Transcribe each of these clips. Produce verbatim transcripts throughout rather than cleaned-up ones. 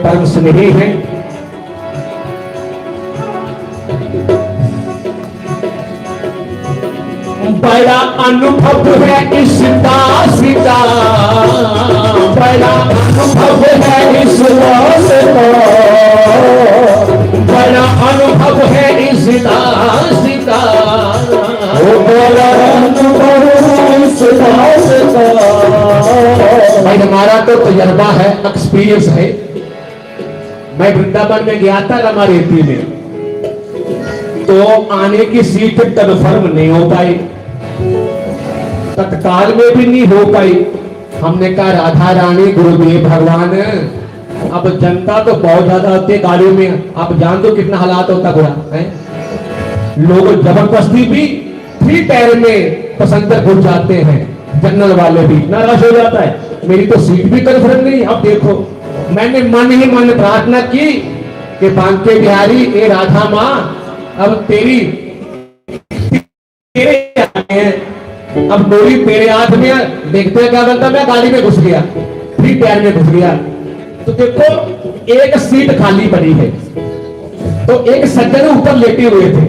परम स्नेही हैं। बड़ा अनुभव है इस दास का, बड़ा अनुभव है इस दास का, बड़ा अनुभव है इस दास का। वो बड़ा अनुभव है इस दास का। भाई, हमारा तो तजर्बा है, एक्सपीरियंस है। मैं वृंदावन में गया था रमा रेती में, तो आने की सीट कंफर्म नहीं हो पाई, तत्काल में भी नहीं हो पाई। हमने कहा, राधा रानी, गुरुदेव भगवान, अब जनता तो बहुत ज्यादा होती है गाड़ियों में, आप जान दो कितना हालात होता बुरा है। लोग जबरदस्ती भी थ्री टायर में पैसेंजर घुस जाते हैं, जनरल वाले भी, इतना रश हो जाता है। मेरी तो सीट भी कंफर्म नहीं। अब देखो, मैंने मन ही मन प्रार्थना की कि बांके बिहारी, ए राधा माँ, अब तेरी, तेरे हाथ में है, अब डोली तेरे हाथ में है, देखते हैं क्या बनता है। मैं गाड़ी में घुस गया, थ्री टायर में घुस गया, तो देखो, एक सीट खाली पड़ी है। तो एक सज्जन ऊपर लेटे हुए थे।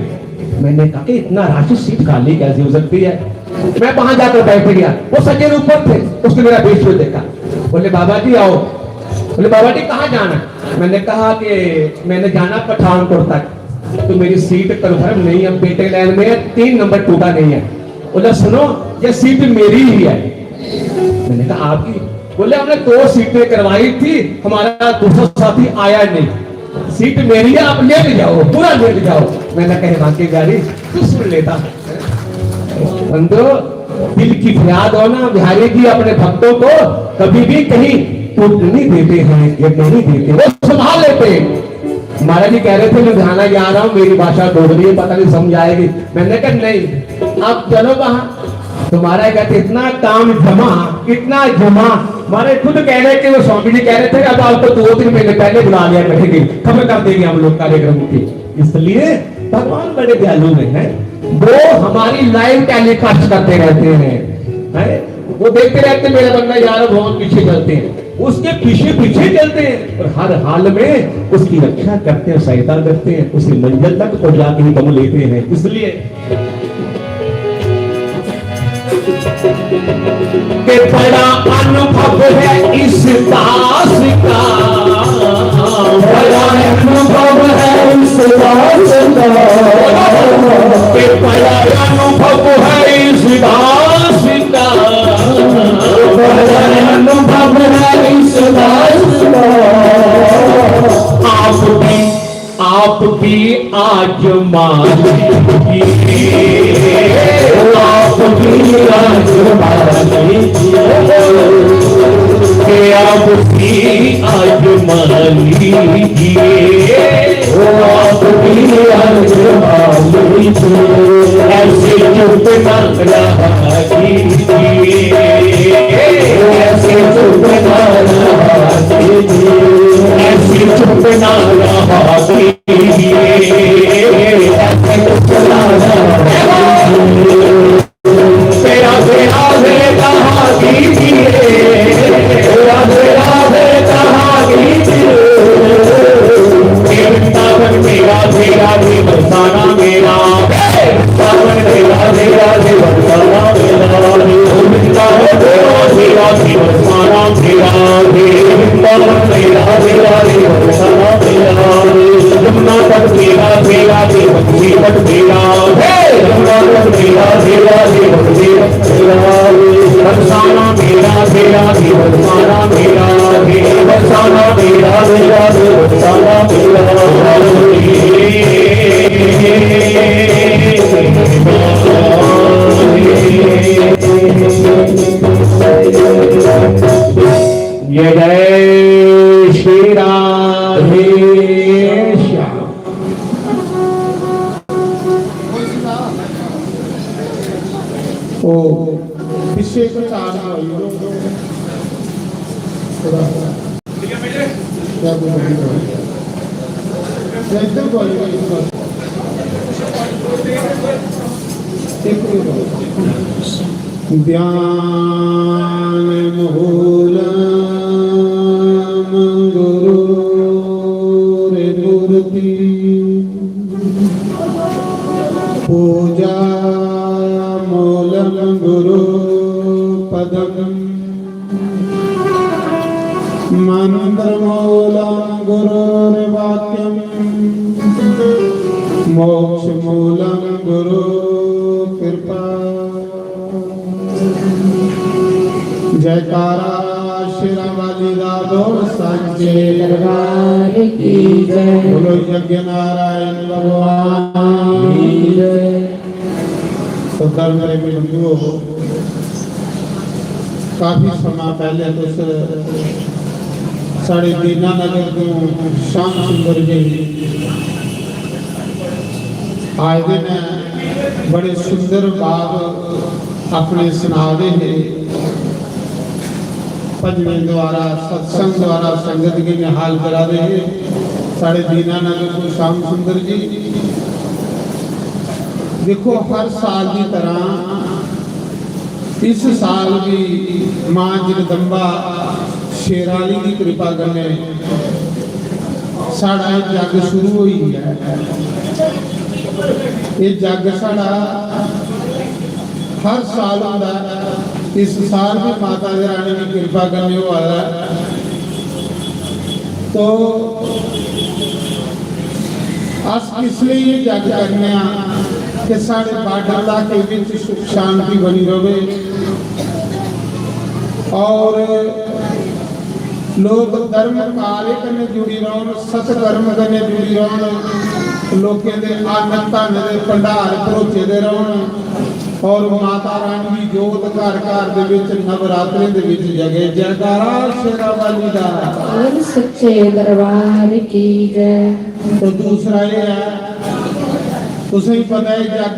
मैंने कहा कि इतना रश, सीट खाली कैसे हो सकती है? मैं वहां जाकर बैठ गया। वो सज्जन ऊपर थे, उसने मेरा वेश देखा, बोले, "बाबा जी आओ।" बोले, "बाबा जी, कहाँ जाना है?" मैंने कहा कि मैंने जाना पठानकोट तक, तो मेरी सीट कंफर्म नहीं है, वेटिंग लाइन में है, तीन नंबर टूटा नहीं है। बोला, "सुनो, ये सीट मेरी ही है।" मैंने कहा, "आपकी?" बोले, "हमने दो सीटें करवाई थी, हमारा दूसरा साथी आया नहीं, सीट मेरी है, आप लेट जाओ, पूरा लेट जाओ।" मैंने कहा, "बांके बिहारी, तू सुन लेता।" बंदो, दिल की फरियाद हो ना, बिहारी जी अपने भक्तों को कभी भी कहीं टूट नहीं देते हैं, ये नहीं देते, वो संभाल लेते हैं। महाराज जी कह रहे थे, "लुधियाना जा रहा हूँ, मेरी भाषा डोगरी है, पता नहीं समझ आएगी।" मैंने कहा, "नहीं, आप चलो वहां।" तुम्हारा कहते इतना काम जमा, इतना जमा। हमारे खुद कह रहे कि वो स्वामी जी कह रहे थे, "अब आपको दो तीन महीने पहले बुला लिया करेंगे, खबर कर देंगे हम लोग कार्यक्रम की।" इसलिए भगवान बड़े दयालु में हैं, वो हमारी लाइव टेलीकास्ट करते रहते हैं, हैं? वो देखते रहते हैं, "मेरा बंदा यार बहुत पीछे चलते हैं।" उसके पीछे पीछे चलते हैं और हर हाल में उसकी रक्षा करते हैं, सहायता करते हैं, उसे मंजिल तक पहुंचा के ही दम लेते हैं। इसलिए के बड़ा अनुभव है इस दास का, बड़ा अनुभव है इस दास का, के बड़ा अनुभव है इस दास का, बड़ा अनुभव है इस दास का। आप भी, आप भी आजमा लीजिए, आप भी आजमा लीजिए, आप भी आजमा लीजिए, आप भी आजमा लीजिए। ऐसे चुप ना रहा कीजिए, ऐसे चुप ना रहा कीजिए, ऐसे चुप ना रहा कीजिए, ऐसे चुप ना रहा कीजिए। तेरा, तेरा, तेरा कहा कीजिए, तेरा, तेरा, तेरा कहा कीजिए। ये वृंदावन मेरा, तेरा, ये बरसाना मेरा। हे वृंदावन मेरा, तेरा, ये बरसाना मेरा। हे वृंदावन मेरा, तेरा, ये बरसाना मेरा। हे वृंदावन मेरा, तेरा, ये बरसाना मेरा। यमुना तट मेरा, तेरा, ये बंसी तट मेरा। हे यमुना तट मेरा, तेरा, ये बंसी तट मेरा। बरसाना मेरा, तेरा, ये बरसाना मेरा। हे बरसाना मेरा, तेरा, ये बरसाना मेरा। ये जय श्री राधे श्याम। ओ, पीछे को चार भाई लोग। थोड़ा। क्या बोल रहे हो? एकदम बोलिए, एकदम। एक मिनट। ध्यान मूलम गुरु पूजामूलं गुरुपदम्। मन्त्रमूलं गुरुर्वाक्यम्। मोक्षमूलं गुरु कृपा। जयकारा शेरां वाली दा बोल सच्चे दरबार की जय। बोलो यज्ञ नारायण भगवान की जय। तो धर्म प्रेमी बंधुओ, काफी समा पहले तुस साढ़े दीनानगर तों श्याम सुंदर जी आए दे ने, बड़े सुंदर बात अपने सना दे हे। भजनें द्वारा, सत्संग द्वारा संगत गी निहाल करा दे हे साढ़े दीनानगर तों श्याम सुंदर जी। देखो, हर साल की तरह इस साल भी मां जगदम्बा शेराली की कृपा कन्नै साढ़ा एह् जग शुरू होई गेआ ऐ। एह् जग साढ़ा हर साल होंदा ऐ। इस साल भी माता दे रानी दी कृपा कन्नै होआ दा ऐ। तो अस इसलिए एह् जग करने आं कि साढ़े बार्डर इलाके विच सुख शांति बनी रवे और लोग धर्म कार्य कन्नै जुड़ी रौह्न, सतकर्म कन्नै जुड़ी रौह्न, लोकें दे अन्न धन दे भंडार भरोचे दे रौह्न और माता रानी दी जोत घर घर दे विच नवरात्रें दे विच जगे। जयकारा शेरा वाली दा। बोल सच्चे दरबार की जय। तो दूसरा एह् ऐ, तुसें गी पता है जग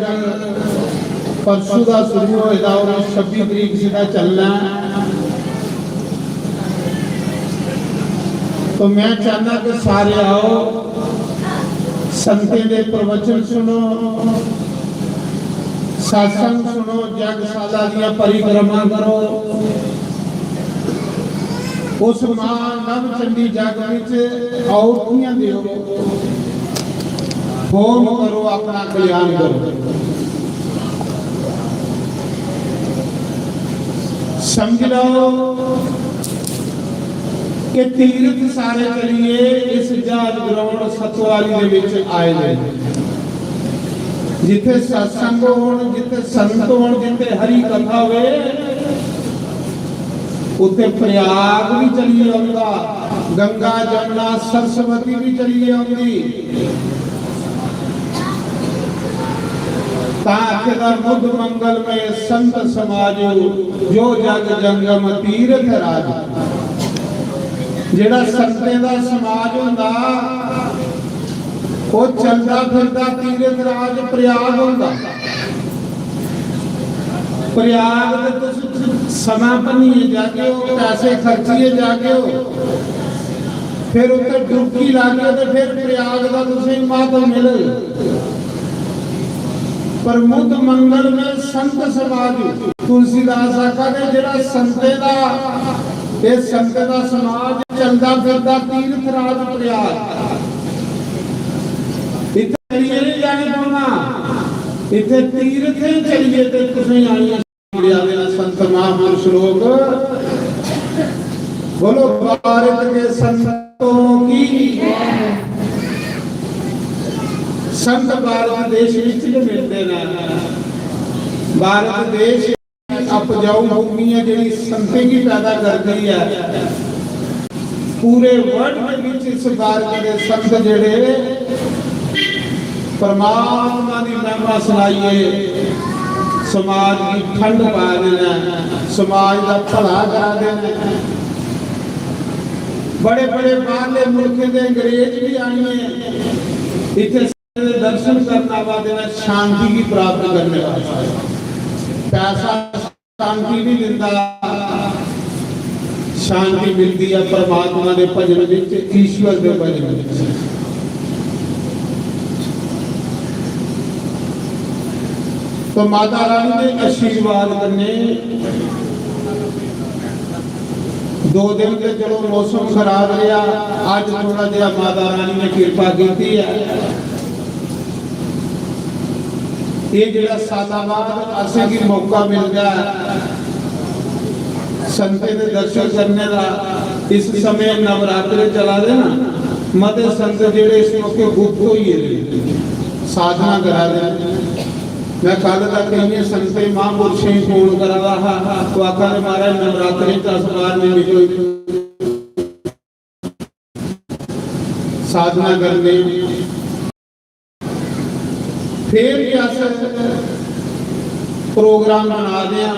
परसों दा शुरू होए दा और छब्बी तरीक सिद्धा चलना है। तो मैं चाहना कि सारे आओ, संतें दे प्रवचन सुनो, सत्संग सुनो, जगसाला दियां परिक्रमा करो। उस मां नव चंडी जग विच आओ, कियां दियो, होम करो, अपना कल्याण करो। समझ लो कि तीर्थ सारे चलिए इस जहाज ग्राउंड सतवारी दे विच आए ने। जिथे सत्संग होण, जिथे संत होण, जिथे हरि कथा होवे, उत्थे प्रयाग भी चली औंदा, गंगा जमुना सरस्वती भी चली औंदी। तां आखे दा मुद मंगल में संत समाजो, जो जग जंगम तीर्थ राज। जेड़ा संतें दा समाज होंदा, ओह चलदा फिरदा तीर्थ राज प्रयाग होंदा। प्रयाग ते तुस समां भन्नियै जागे ओ, पैसे खर्चियै जागे ओ, फिर उत्थे डुबकी लागे ओ ते फिर प्रयाग दा तुसेंगी महत्व मिलग। पर मुद मंगल में संत समाज, तुलसीदास आखा दे, जेड़ा संते दा, ये संते दा समाज चलदा फिरदा तीर्थ राज प्रयाग। इत्थे चलिए नहीं जाने पौना, इत्थे तीर्थे चलिए ते तुसें आनियां। इंडिया दे संत महापुरुष लोग, बोलो भारत के संतों की। संत भारत देश विच गै मिलदे ने। भारत देश उपजाऊ भूमि है, जेह्ड़ी संतें गी पैदा करदी है। पूरे वर्ल्ड दे विच इस भारत दे संत जेह्ड़े परमात्मा दी महिमा सनाइए समाज गी ठंड पा दे न, समाज दा भला करा दे न। बड़े बड़े बाहरले मुल्कें दे अंग्रेज भी आइए इत्थे दर्शन करन आवा दे न, शांति गी प्राप्त करने वास्ते। पैसा शांति नहीं दिंदा, शांति मिलती है परमात्मा दे भजन विच, ईश्वर दे भजन विच। तो माता रानी दे आशीर्वाद कन्नै दो दिन ते चलो मौसम खराब रहा, अज थोड़ा जिहा माता रानी ने कृपा की है। एह् जेह्ड़ा सालाबाद असेंगी मौका मिलदा ऐ संतें दे दर्शन करने दा, इस समें नवरात्रे चला दे ना, मते संत जेह्ड़े इस मौके गुप्त होई गेदे न, साधना करा दे न। मैं कल तक इ'नें संतें महापुरुषें गी फोन करा दा हा, ओह् आखा दे, "महाराज, नवरात्रे च अस बाहर नहीं निकलदे, साधना करने।" फिर भी अस प्रोग्राम बना दे आं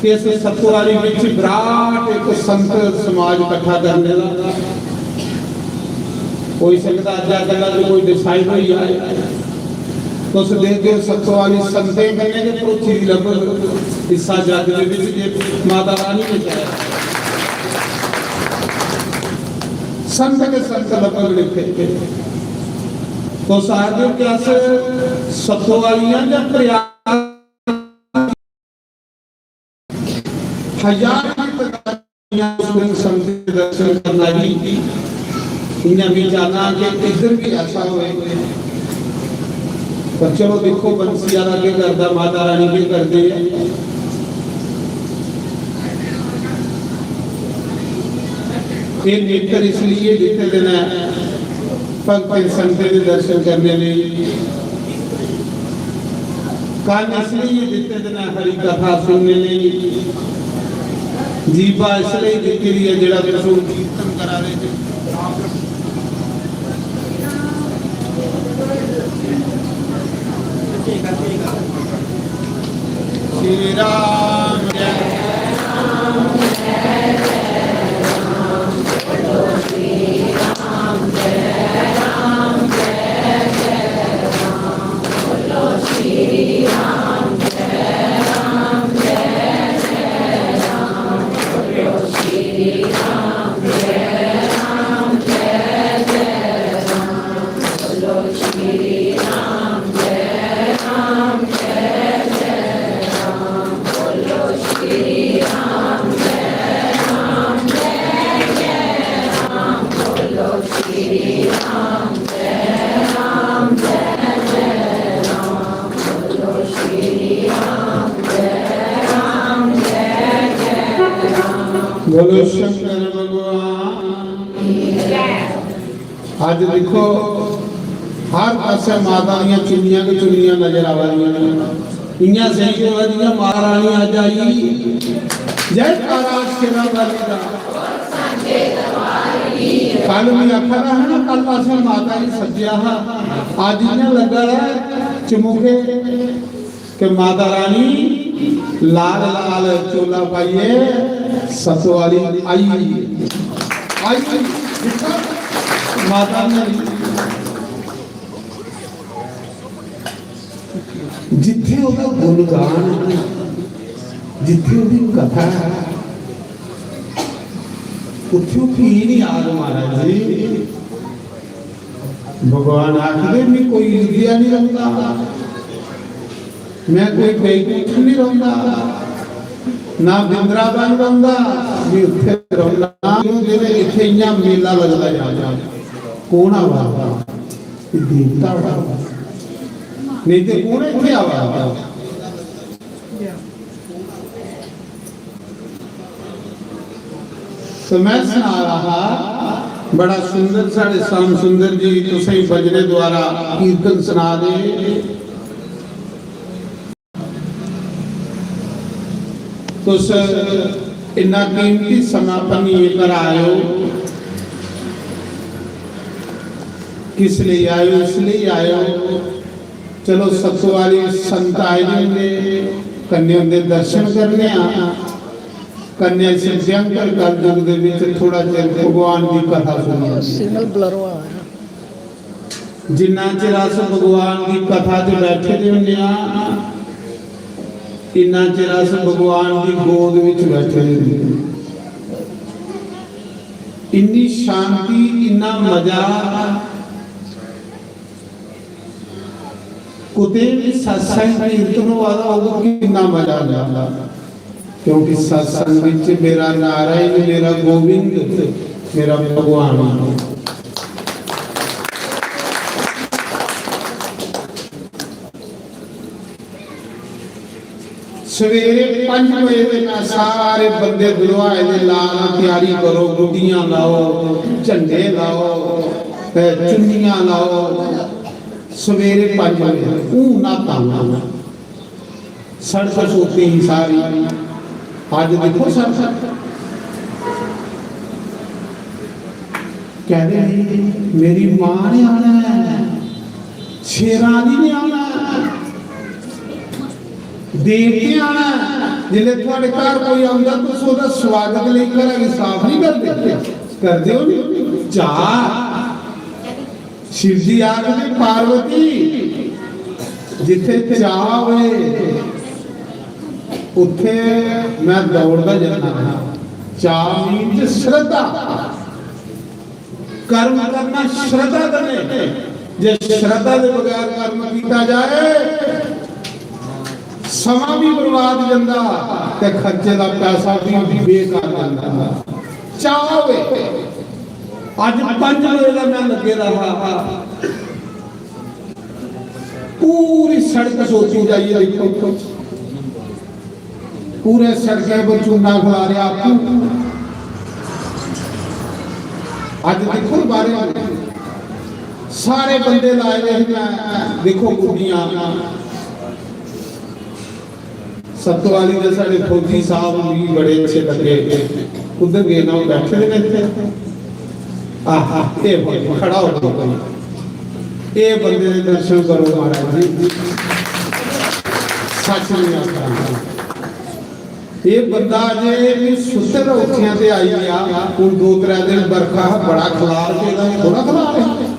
कि इस सत्तवारी बिच विराट इक संत समाज इकट्ठा करने दा। होई सकदा अज्जै कल्लै च कोई डिसाइड होई जाए। तुस देखदे ओ, सत्तवारी संतें कन्नै गै भरोची दी लब्भग। इस्सा जग दे बिच जे माता रानी ने चाहेआ, संत गै संत लब्भग इत्थै। तुस आखदे ओ कि अस सत्तवारी आं जां प्रयाग? हजार की तादाद च उस दिन संत दे दर्शन करन आई। इ'यां भी चाहना कि इधर भी ऐसा होए, पर चलो, दिक्खो, बंसी आह्ला केह् करदा, माता रानी केह् करदी ऐ। एह् नेत्र इसलिए दित्ते दे न, भगतें संतें दे दर्शन करने लेई, कन्न इसलिए दित्ते दे न हरि कथा सुनने लेई, जीभा इसलिए दित्ती दी ऐ जेह्ड़ा तुस कीर्तन करा दे जे। श्री राम जय बोलो शंकर भगवान। अज्ज दिक्खो, हर पासै माता दियां चुन्नियां गै चुन्नियां नजर आवा दियां न। इ'यां सेही होआ जि'यां मां रानी अज्ज आई। जयकारा शेरां वाली दा। कल मैं आखा दा हा ना, कल असें माता गी सद्देआ हा, अज्ज इ'यां लग्गा दा ऐ चमुखे कि माता रानी लाल लाल चोला पाइयै सत्तवारी आई, आई। दिक्खो, माता रानी जित्थे ओह्दा गुणगान, जित्थे ओह्दी कथा, उत्थे ओह् की नहीं आग महाराज जी? भगवान आखदे, "मैं कोई विद्या नहीं रौंदा, मैं कोई बैकुंठ नहीं रौंदा, ना बिंद्रावन रौंदा, मैं उत्थे रौंदा।" क्यों जेह्ड़े इत्थे इ'यां मेला लगदा जा, कौन आवा दा? एह् देवता आवा दा। नहीं ते कौन इत्थे आवा दा? तो मैं सना रहा हा, बड़ा सुंदर साढ़े श्याम सुंदर जी तुसें बजने द्वारा कीर्तन सना दे। तुस इन्ना कीमती समां भनियै घर आए हो, किस लेई आए हो? इसलिए आए हो। चलो, सत्तो आह्ले संत आए दे होंदे, कन्नै उंदे दर्शन करने आं, कन्नै इस भयंकर कलयुग दे विच थोड़ा चिर भगवान दी कथा सुनिए। सिग्नल ब्लर होआ दा है। जिन्ना चिर अस भगवान दी कथा च बैठे दे होंदे आं, इन्ना चिर अस भगवान दी गोद विच बैठे दे होंदे आं। इन्नी शांति, इन्ना मजा, कुतै भी सत्संग कीर्तन होआ दा होग, किन्ना मजा आंदा, क्योंकि सत्संग विच मेरा नारायण, मेरा गोविंद, मेरा भगवान। सवेरे पंज बजे दे मैं सारे बंदे दुलवाए दे ला ला, त्यारी करो, गुड्डियां लाओ, झंडे लाओ, ते चुन्नियां लाओ। सवेरे पंज बजे हून न्हाता हूं। सड़क सोती ही सारी। अज्ज दिक्खो सड़क। कह रहे, मेरी मां ने आना है, शेरानी ने आना है, देव ने आना है। जिसले थुआड़े घर कोई आंदा, तुस ओहदा स्वागत लेई घरा गी साफ नहीं करदे? करदे हो नहीं? चाह। शिव जी आखदे, पार्वती, जिथे चाह होए, उत्थे मैं दौड़दा जन्ना। चाह मीन्स श्रद्धा। कर्म करना श्रद्धा कन्नै। जे श्रद्धा दे बगैर कर्म कीता जाए, समां भी बर्बाद जंदा ते खर्चे दा पैसा भी बेकार जंदा। चाह होए। अज्ज पंज बजे दा मैं लग्गे दा हा, पूरी सड़क सोची जाइए देखो, पूरे सड़कें पर चूना खिलारेआ आपूं। अज्ज दिक्खो बाहर सारे बंदे लाए दे हे, मैं दिक्खो गुड्डियां। सतवाली दे साढ़े फौजी साहब मिगी बड़े अच्छे लगे। उद्धर गए ना, ओह् बैठे दे ने इत्थै। आहा, एह् भाई खड़ा हो गया भाई। एह् बंदे दे दर्शन करो महाराज जी, सच नहीं आखा। एह् बंदा अजे भी सुत्ते दा उट्ठिया ते आई गया। हून दो त्रै दिन बरखा हा, बड़ा खलार पेदा, थोड़ा खलार है।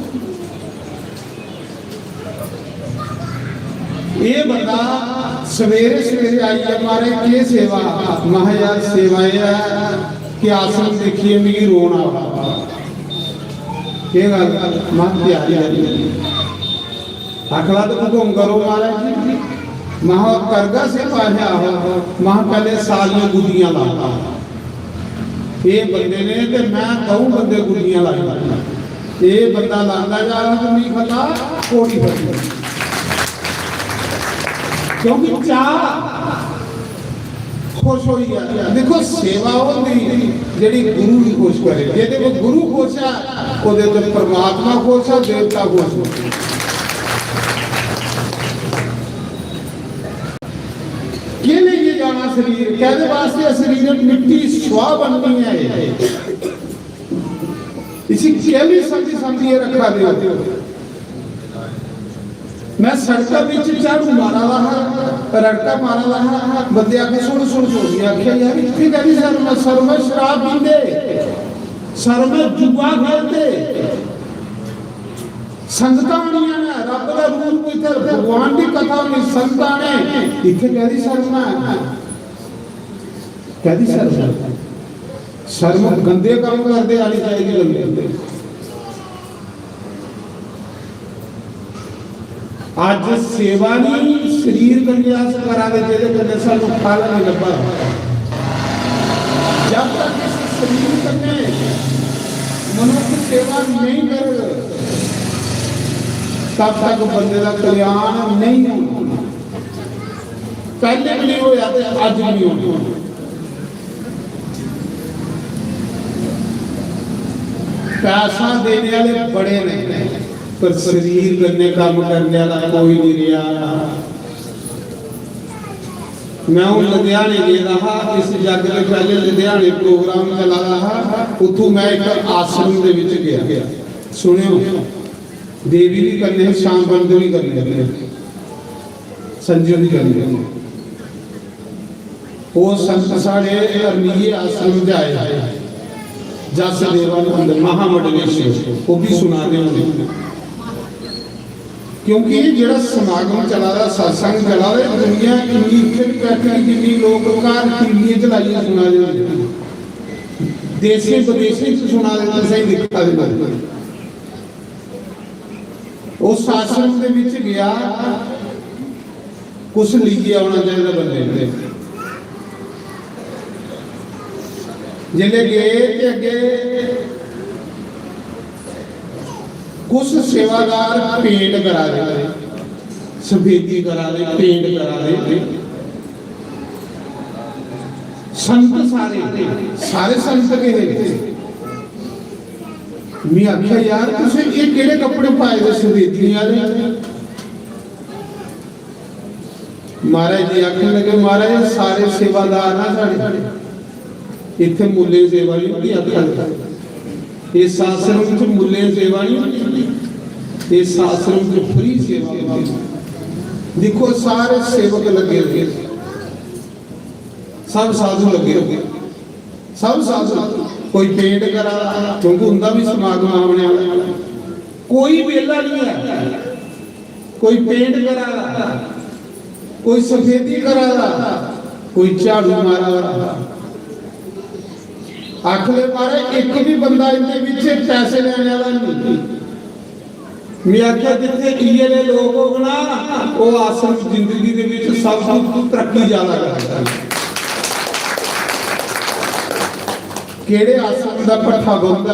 एह् बंदा सवेरे सवेरे आई गेआ, "महाराज, केह् सेवा?" महा, "यार, सेवा एह् ऐ कि आश्रम दिक्खियै मिगी रोन आवा।" "केह् गल्ल?" महा, "त्यारी आई।" आखला, "ते हुकम करो महाराज जी।" महा, "करगा सेवा?" आहो। महा, "पैह्ले सारियां गुड्डियां ला।" एह् बंदे ने ते मैं द'ऊं बंदे गुड्डियां लाइयां। एह् बंदा लांदा जा रहा ते मिगी पता घोड़ी फटी। क्योंकि चाह खुश होई जाती है। देखो, सेवा होंदी जेह्ड़ी गुरु गी खुश करे, जेह्दे पर गुरु खुश है, ओह्दे पर परमात्मा खुश है, देवता खुश है। केह् लेइयै जाना शरीर? कैह्दे वास्ते शरीर? मिट्टी सुआह बननी है। इसी कैह्ली समझी समझियै रखा दे हो? मैं सड़का बिच झाड़ू मारा दा हा, रड़का मारा दा हा, बंदे आखे, "सुन, सुन, सुन।" मैं आखेआ, "यार, इत्थै कैह्दी शर्म ऐ? शर्म ऐ शराब पींदे, शर्म ऐ जुआ खेलदे।" संगतां होनियां न, रब दा रूप इत्थै भगवान दी कथा होनी, संगतां ने, इत्थै कैह्दी शर्म ऐ? कैह्दी शर्म ऐ? शर्म गंदे कम्म करदे आनी चाहिदी बंदे। अज्ज सेवा नहीं शरीर कन्नै अस करा दे, जेह्दे कन्नै सानू फल नहीं लब्भा। जब तक इस शरीर कन्नै मनुष्य सेवा नहीं करग, तब तक बंदे दा कल्याण नहीं होना। पैह्ले भी नहीं होया ते अज्ज भी नहीं होना। पैसा देने वाले बड़े ने, पर शरीर कन्नै कम्म करने वाला कोई नहीं रहा। मैं हूं लुधियाने गेदा हा, इस जग दे पैह्ले लुधियाने प्रोग्राम चला दा हा, उत्थों मैं इक आश्रम दे विच गेआ। सुनेओ, देवी भी कन्नै, श्याम पंत भी कन्नै, संजय भी कन्नै। ओह् संत साढ़े हरमिये आश्रम च आए, जस देवानंद महामंडलेश्वर, ओह् भी सुना दे होंदे। क्योंकि एह् जेह्ड़ा समागम चला दा, सत्संग चला दा, एह् दुनिया इन्नी इत्थै बी बैठी दी, जिन्नी लोक घर टीवियें च लाइयै सुना दे होंदे, देशें विदेशें च सुना दे, तुसें दिक्खा दे होंदे। उस आश्रम दे विच गया, कुछ लेइयै औना चाहिदा बंदे ने। जिसलै गे ते अग्गे कुछ सेवादार पेंट करा दे, सफेदी करा दे, पेंट करा दे। संत सारे, सारे संत गै हे। में आखेआ, "यार, तुसें एह् केह्ड़े कपड़े पाए दे सफेदियें आह्ले?" महाराज जी आखन लगे, "महाराज, एह् सारे सेवादार ना साढ़े, इत्थै मुल्लें सेवा निं होंदी।" आखन लगे, "इस आश्रम च मुल्लें सेवा निं होंदी, इस आश्रम च फ्री सेवा होंदी।" दिक्खो, सारे सेवक लग्गे दे, सब साधु लग्गे दे, सब साधु। कोई पेंट करा दा, क्योंकि उं'दा बी समागम आने आह्ला। कोई बेह्ला निं ऐ, कोई पेंट करा दा, कोई सफेदी करा दा, कोई झाड़ू मारा दा। आखदे, "महाराज, इक बी बंदा इं'दे बिच पैसे लैने आह्ला निं।" में आखेआ, "जित्थै इ'यै नेह् लोक होग ना, ओह् आश्रम जिंदगी दे बिच सब तों तरक्की ज्यादा करदा।" केह्ड़े आश्रम दा भट्ठा बनदा,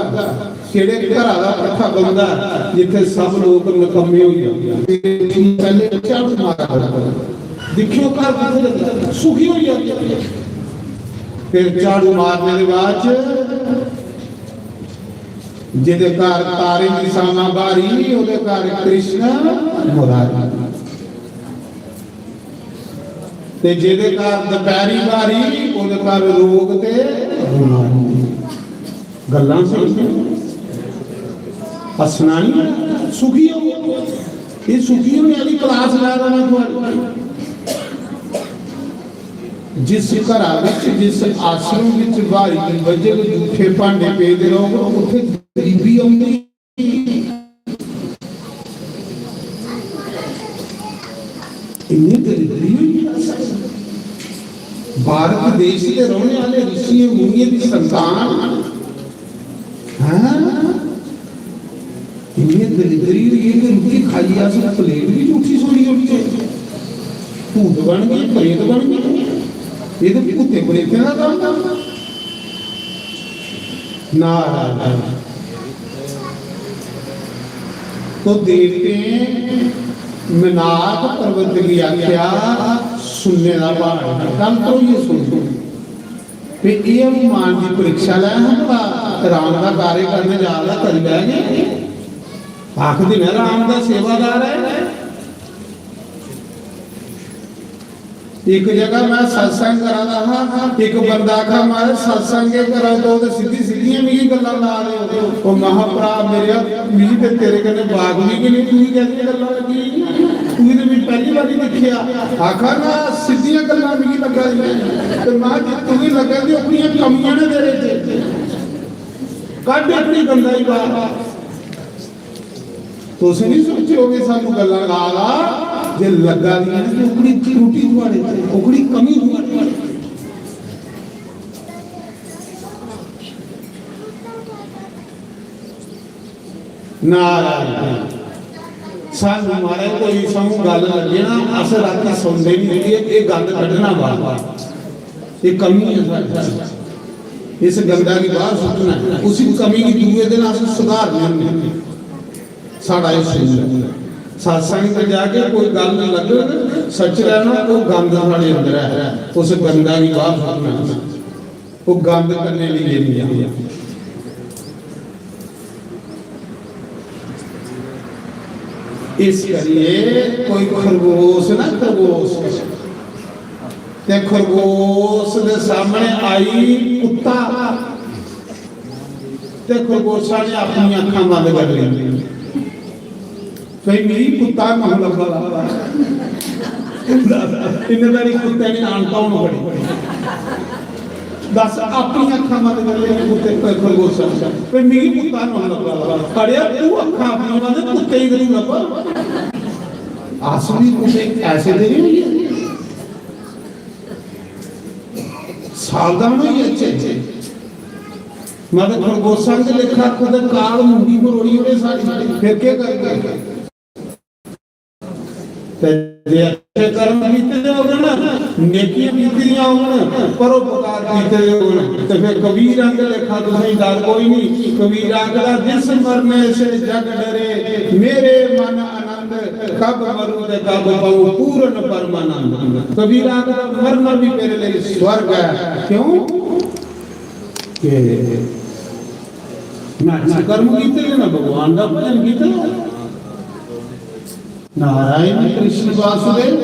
केह्ड़े घरा दा भट्ठा बनदा, जित्थै सब लोक नकम्मे होई जांदे? पैह्ले झाड़ू मारा करदा। दिक्खेओ, घर कुत्थै लग्गे, सुखी होई जांदे। फिर झाड़ू मारने दे बाद च जेह्दे घर तारें दी छामां ब्हारी, ओह्दे घर कृष्ण मुरारी। ते जेह्दे घर दपैह्री ब्हारी, ओह्दे घर रोग ते बमारी। गल्लां सुनियै हस्सना निं, सुखी होवो। एह् सुखी होने आह्ली क्लास लै दा में थुआढ़ी। जिस घरा बिच, जिस आश्रम बिच ब्हारी दी बजह जूठे भांडे पेदे रौह्ग, उत्थै गरीबी औंदी। इन्नी दरिद्री होई गेई अस। भारत देश दे रौह्ने आह्ले ऋषियें मुनियें दी संतान, हां, इन्नी दरिद्री होई गेई कि रुट्टी खाइयै अस प्लेट बी जूठी छोड़ी ओड़चै। भूत बन गे, प्रेत बन गे। एह् ते भूतें प्रेतें दा कम्म। नारायण। तो देवतें मनाक पर्वत गी आखेआ, "सुनने दा भार है, गल्ल करो, ये सुन।" ते एह् हनुमान दी परीक्षा लै, हम भला राम दा कार्य करने जा रहा, करी लैगे। आखदे न राम दा सेवादार है। इक जगह मैं सत्संग करा दा हा, इक बंदा आखा, "महाराज, सत्संग गै करा दो ते सिद्धी सिद्धियां मिगी गल्लां ला दे ओ।" ओ महाप्रा मेरेआ, मिगी ते तेरे कन्नै बागवी गै नहीं, तुगी कैसी गल्लां लगी? तुगी ते मैं पहली बारी दिक्खेआ। आखा ना, सिद्धियां गल्लां मिगी लग्गा दियां। ते मैं जे तुगी लग्गा दी, अपनियां कमियां ने तेरे च। कड्ढ अपनी गंदाई बाहर। तुस नहीं सोचो कि सानू गल्लां ला दा, जे लग्गा दियां ने ते ओकड़ी त्रुटि थुआड़े च, ओकड़ी कमी थुआड़े च। नारायण। सानू महाराज कोई सानू गल्ल लग्गे ना, अस राती सौंदे नहीं, एह्, एह् गंद कड्ढना बाहर। एह् कमी है साढ़े च। इस गंदा गी बाहर सुट्टना है। उसी कमी गी दूए दिन अस सुधारने होन्ने। साढ़ा एह् सूल ऐ। सत्संग च जाके कोई गल्ल लग्गग, सच रहना, ओह् गंद साढ़े अंदर ऐ। उस गंदा गी बाहर सुट्टना। ओह् गंद कन्नै लेइयै नहीं आना। इस करियै कोई खरगोश ना, खरगोश, ते खरगोश दे सामने आई कुत्ता, ते खरगोशा ने अपनी अक्खां बंद कर लेई। भाई, मिगी कुत्ता कौन लब्भा दा? इन्ने बारी कुत्ते ने आनता होना पड़ी। दस, अपनी अक्खां बंद कर लेई कुत्ते, खरगोशा। भाई, मिगी कुत्ता कौन लब्भा दा? अड़ेआ, तू अक्खां अपनी बंद, कुत्ते गी नहीं लब्भा। अस भी कुछ ऐसे दे नहीं होइए। सावधान होई जाचै। मतलब खरगोशा दे लेखा कुतै काल मुंडी मरोड़ी ओड़े साढ़ी, फिर केह् करगे? ते जे अच्छे कर्म कीते दे होङन, नेकियां कीती दियां होङन, परोपकार कीते दे होङन, ते फिर कबीर आंदे लेखा तुसेंगी डर कोई नहीं। कबीर आखदा, "जिस मरने से जग डरे, मेरे मन अनंत कब मरूं ते कब पाऊं पूर्ण परमानंद। कबीर आखदा, मरना भी मेरे लिए स्वर्ग है। क्यों? कि ना अच्छे कर्म कीते, ना भगवान का भजन कीता। नारायण कृष्ण वासुदेव।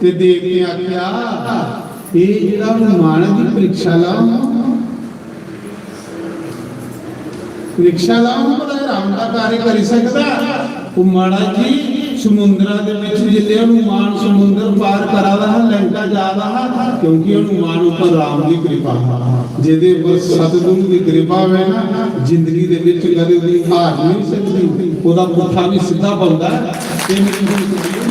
ते देवतें आखेआ, "एह् जेह्ड़ा हनुमान दी परीक्षा लाओ, परीक्षा लाओ, भला एह् राम दा कार्य करी सकदा?" ओह् माड़ा जी, समुंदरा दे बिच जिसलै हनुमान समुंदर पार करा दा हा, लंका जा दा हा, क्योंकि हनुमान उप्पर राम दी कृपा हा, जेह्दे उप्पर सतगुरु दी कृपा होवे ना, जिंदगी दे बिच कदें ओह्दी हार नहीं सकदी, ओह्दा पुट्ठा भी सिद्धा बनदा ऐ। ते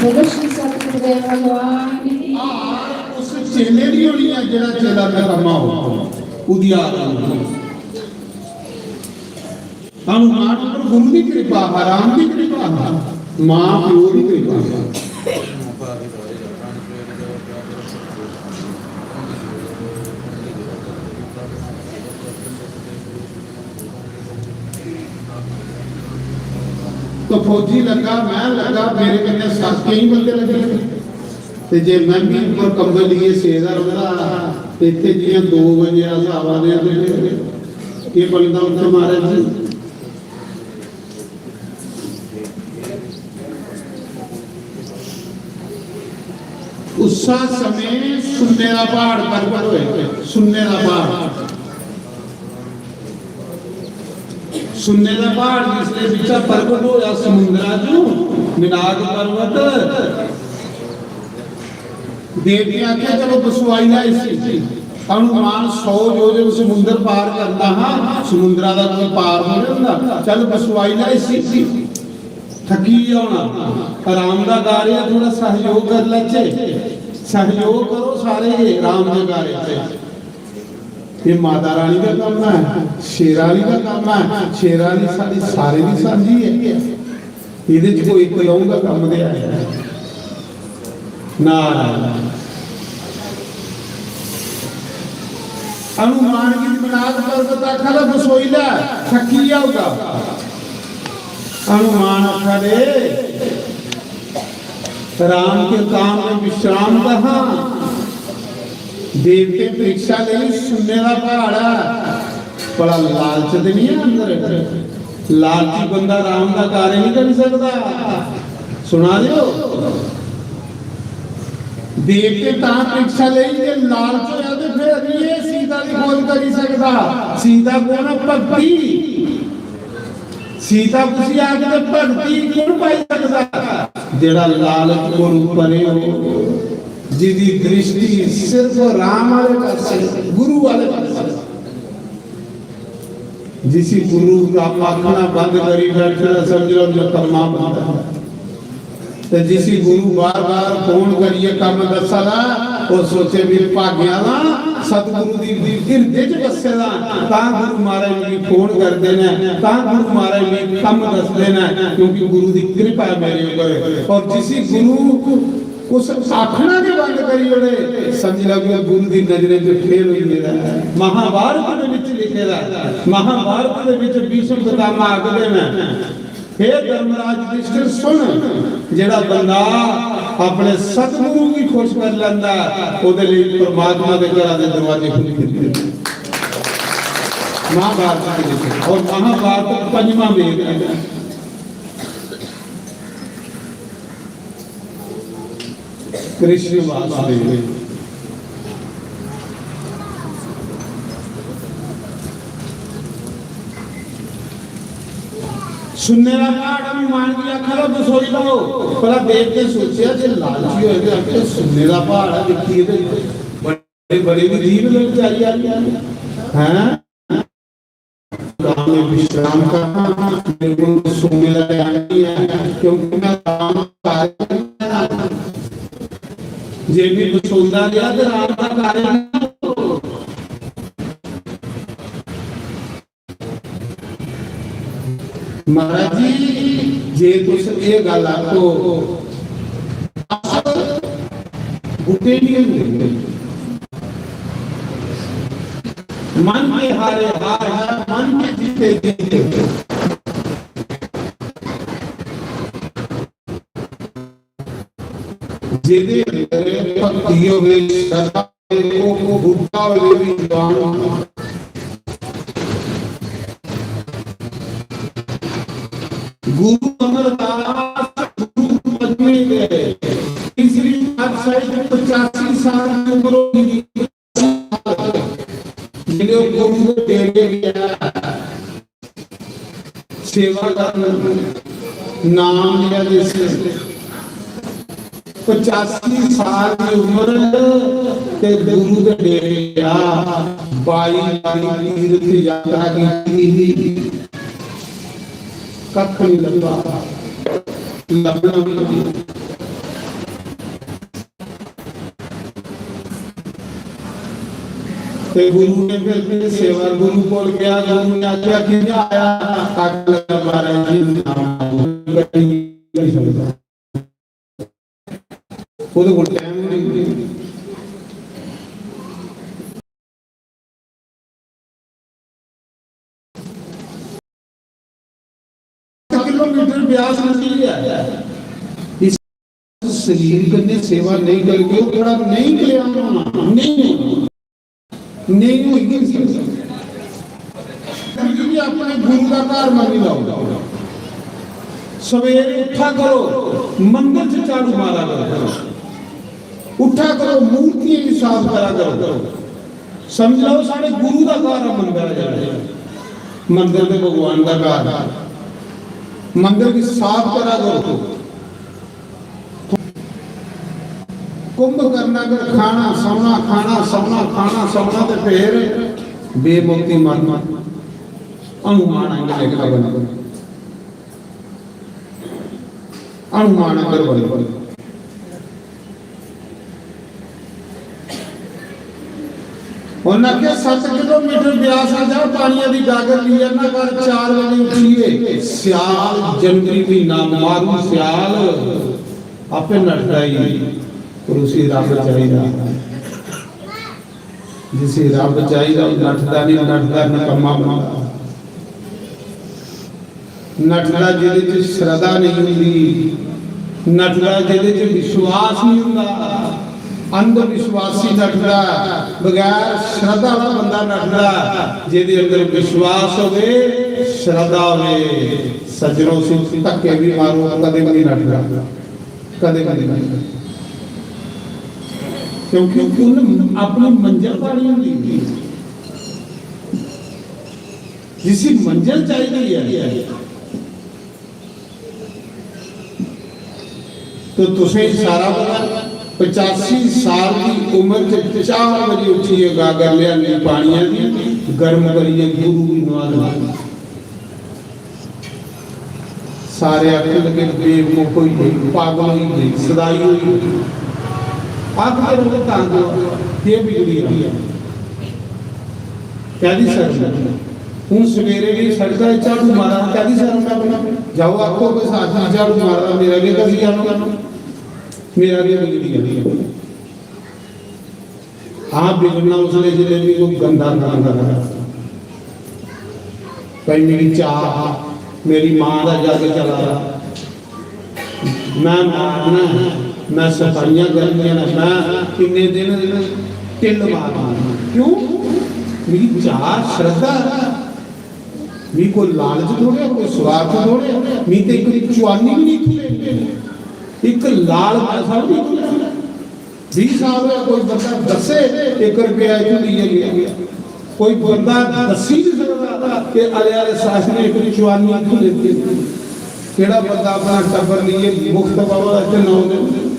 बोलो श्री सतगुरुदेव भगवान की। हार उस चेले दी होनी ऐ, जेह्ड़ा चेला नकम्मा हो, ओह्दी हार होनी ऐ। हनुमान उप्पर गुरु दी कृपा हा, राम दी कृपा हा, मां प्यो दी कृपा हा। तो फौजी लग्गा, मैं लग्गा, मेरे कन्नै सत्त केईं बंदे लग्गे। ते जे मैं बी उप्पर कंबल लेइयै सेदा रौंह्दा हा, ते इत्थै जि'यां दो बजे अस आवा दे आं, ते एह् बनदा उत्थै महाराज जी। उस्सा समें सुन्ने दा प्हाड़ प्रगट होए, सुन्ने दा प्हाड़। सुन्ने दा प्हाड़ जिसले बिच्चा प्रगट होया समुंदरा चों, मिनाग पर्वत, देवतें आखेआ, "चलो, बसोआई लै इसी।" हनुमान सौ योजन समुंदर पार करना हा, समुंदरा दा कोई पार नहीं होंदा, "चल, बसोआई लै इसी।" थकी गै होना, राम दा कार्य, थोड़ा सहयोग कर लैचे, सहयोग करो सारे, राम दे कार्य च। ये माता रानी का काम है, शेरा आली का काम है, शेरा आली सारी सारे दी सांझी है। एह्दे च कोई इक द'ऊं दा कम्म ते है। नारायण। हनुमान गी मिनाक पर्वत आखा दा, "बसोई लै, थक्की गेआ होगा।" हनुमान आखा दे, "राम के काम में विश्राम कहाँ?" देवते परीक्षा लेई, सुन्ने दा प्हाड़ ऐ, बड़ा लालच ते नहीं है अंदर। लालची बंदा राम दा कार्य नहीं करी सकदा। सुना दे ओ? देवते तां परीक्षा लेई जे लालच होया ते फिर नहीं एह् सीता दी खोज करी सकदा। सीता कौन ऐ? भक्ति। सीता कुसी आखदे? भक्ति कौन पाई सकदा? जेड़ा लालच कोलू परे हो, जिदी दृष्टि सिर्फ राम वाले पासे, गुरु वाले पासे। जिसी गुरु का आखना बंद करी बैठे दा, समझ लो नकम्मा बंदा। ते जिसी गुरु बार-बार फोन करियै कम्म दस्सा दा, ओह् सोचे, "भी भाग्या दा सतगुरु दी हिरदे च बस्से दा, तां गुरु महाराज मिगी फोन करदे न, तां गुरु महाराज मिगी कम्म दसदे न, क्योंकि गुरु दी कृपा है मेरे ऊपर।" और जिसी गुरु उस आखना गै बंद करी ओड़े, समझ लैओ कि गुरु दी नजरें च फेल होई गेदा ऐ। महाभारत दे विच लिखे दा ऐ, महाभारत दे विच भीष्म पितामह आखदे न, "हे धर्मराज युधिष्ठिर, सुन, जेड़ा बंदा अपने सतगुरु गी खुश कर लैंदा ऐ, ओदे लेई परमात्मा दे घरा दे दरवाजे खुली दिंदे ने।" महाभारत दे विच, और महाभारत पंजवां वेद ऐ। कृष्ण वासुदेव। सुन्ने दा प्हाड़ हनुमान गी आखा दा, "बसोई लैओ।" भला देवतें सोचेआ जे लालची होए ते आखे, "सुन्ने दा प्हाड़ ऐ, दिक्खिए ते बड़े, बड़े भी जीव लग जाई आ।" हैं? काम में विश्राम करना, मेरे को सोने का टाइम नहीं है, क्योंकि मैं काम कार्य, जे भी सोंदा गया तो राम का कार्य नहीं। महाराज जी, जे तुस ये गल आखो, बूटे नहीं होंदे। मन के हारे हार है, मन के जीते जीते। जेह्दे अंदर भक्ति होवे, श्रद्धा होवे, ओह् बुड्ढा होवे भी जवान होंदा। गुरु अमरदास गुरु पंजवें गए, तीसरी पातशाही च पचासी साल की उम्र होगी। जिन्हें गुरु के डेरे गया, सेवा करन, नाम लिया जिस पचासी साल की उम्र ते गुरु के डेरे गया, बाई बाई तीर्थ यात्रा की थी, कख नहीं लगा, लभना भी नहीं। ते गुरु ने फिर, फिर सेवा, गुरु कोल गया, गुरु ने आख्या, "कि'यां आया?" आखन लगा, "महाराज जी, नाम नहीं सकदा।" ओह्दे कोल टाइम नहीं। किलोमीटर ब्यास नदी है। इस शरीर कन्नै सेवा नहीं करगे, ओह् थुआढ़ा नहीं कल्याण होना, नहीं होना, नहीं होई गै नहीं सकदा। क्योंकि अपने गुरु का घर मन्नी लैओ। सवेरे उठा करो, मंदर च झाड़ू मारा करो, उठा करो, मूर्तियां गी साफ करा करो। समझ लैओ, साढ़े गुरु दा घर ऐ मंदर, जेह्ड़ा मंदर ते भगवान दा घर। मंदर गी साफ करा करो। कुंभकर्ण अगर खाना, सौना, खाना, सौना, खाना, सौना, ते फिर बेमौती मरना। हनुमान आंगर लेखा बनो, हनुमान आंगर बनो। उन्हें आख्या, "सत्त किलोमीटर ब्यास आ जा, पानिया दी गागर ली आना, कल चार बजे उठिए।" स्याल, जनवरी महीना, मारू स्याल, आपे नठदा ही, पर उसी रब चाहिदा। जिसी रब चाहिदा, ओह् नठदा नहीं, नठदा नकम्मा बनदा। नठदा जेह्दे च श्रद्धा नहीं हुंदी, नठदा जेह्दे च विश्वास नहीं हुंदा, अंधविश्वासी नठदा, बगैर श्रद्धा वाला बंदा नठदा, जेह्दे अंदर विश्वास होवे, श्रद्धा होवे। सज्जनों, उसी धक्के भी मारो, कदे भी नहीं नठदा, कदे भी नहीं नठदा। क्योंकि उन्हें अपनी मंजिल पानी होंदी। जिसी मंजिल चाहिदी है, तो तुसें सारा पता, पचासी साल की उम्र च चार बजे उठिए गागर लियानी पानिया दी, गर्म करिए गुरु की नवा दी। सारे आखन लगे, "बेवकूफ होई गई, पागल होई गई, सदाई होई गई।" आखदे रहो तां जो, "केह् बिगड़ी गेआ? कैह्दी शर्म ऐ? हून सवेरे भी सड़का च झाड़ू मारा, कैह्दी शर्म ऐ अपना? जाओ, आखो, कोई साथी झाड़ू मारा, मेरा केह् करी जाना? मेरा केह् बिगड़ी गेआ?" हाँ, बिगड़ना उसने जिसने भी कोई गंदा काम करा। भाई, मेरी चाह, मेरी मां दा जग चला दा, मैं मारना है, मैं सफाइयां करनियां न, मैं किन्ने दिन ढिल्ल मारना है। क्यों? मेरी चाह, श्रद्धा है। मी कोई लालच थोड़े, कोई स्वार्थ थोड़े, मी ते इक चुआनी भी नहीं इत्थूं लेनी, इक लाल पैसा भी नहीं इत्थूं लेना। बीस साल होया, कोई बंदा दस्से इक रुपया इत्थूं लेइयै गेआ? कोई बंदा दस्सी नहीं सकदा कि अले आले साहब ने इक चुआनी इत्थूं लेती? केड़ा बंदा अपना टब्बर लेइयै मुफ्त बाबा दा इत्थै नाम दे?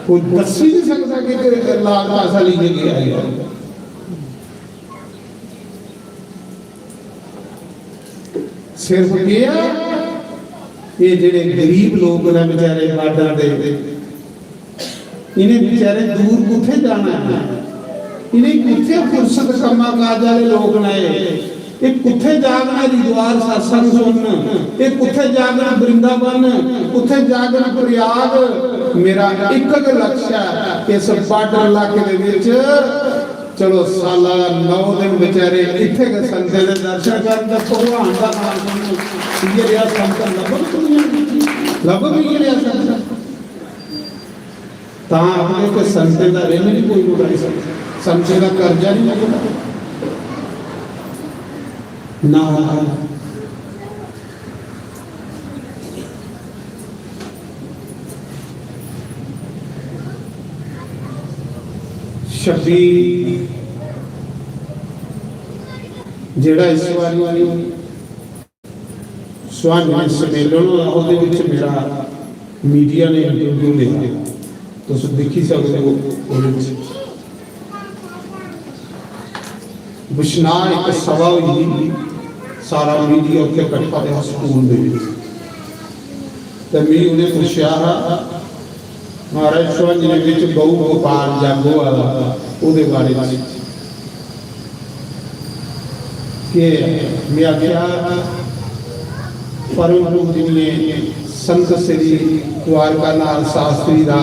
कोई दस्सी नहीं सकदा कि कोई लाल पैसा लेइयै गेआ है। सिर्फ केह् ऐ, एह् जेह्ड़े गरीब लोक न बेचारे बार्डर दे, इ'नें बेचारे दूर कुत्थै जाना ऐ? इ'नें कुत्थै फुर्सत, कम्मा काज आह्ले लोक न एह्? एह् कुत्थै जागन हरिद्वार सत्संग सुनन? एह् कुत्थै जागन वृंदावन? कुत्थै जागन प्रयाग? मेरा इक गै लक्ष्य ऐ, इस बार्डर इलाके दे विच चलो, साला दा नौ दिन बेचारे इत्थै गै संतें दे दर्शन करन ते भगवान दा नाम सुनन। इ'यै नेहा संत लब्भग दुनिया च? लब्भग इ'यै नेहा संत? तां आखदे कि संतें दा रिण निं कोई मुकाई सकदा, संतें दा कर्जा निं मुकदा। ना। छब्बी जेह्ड़ा इस बारी सुहांजने सम्मेलन होआ, ओह्दे विच मेरा मीडिया ने इंटरव्यू लेआ, तुस दिक्खी सकदे हो। ओह्दे विच बिश्नाह इक सभा होई ही, सारा मीडिया उत्थे कट्ठा होया स्कूल दे विच। ते मिगी उ'नें पुच्छेआ हा, "महाराज, सुहांजने विच बहु गोपाल जग होआ दा, ओह्दे बारे च केह् ऐ?" में आखेआ, "परम पूजनीय संत श्री द्वारका नाथ शास्त्री दा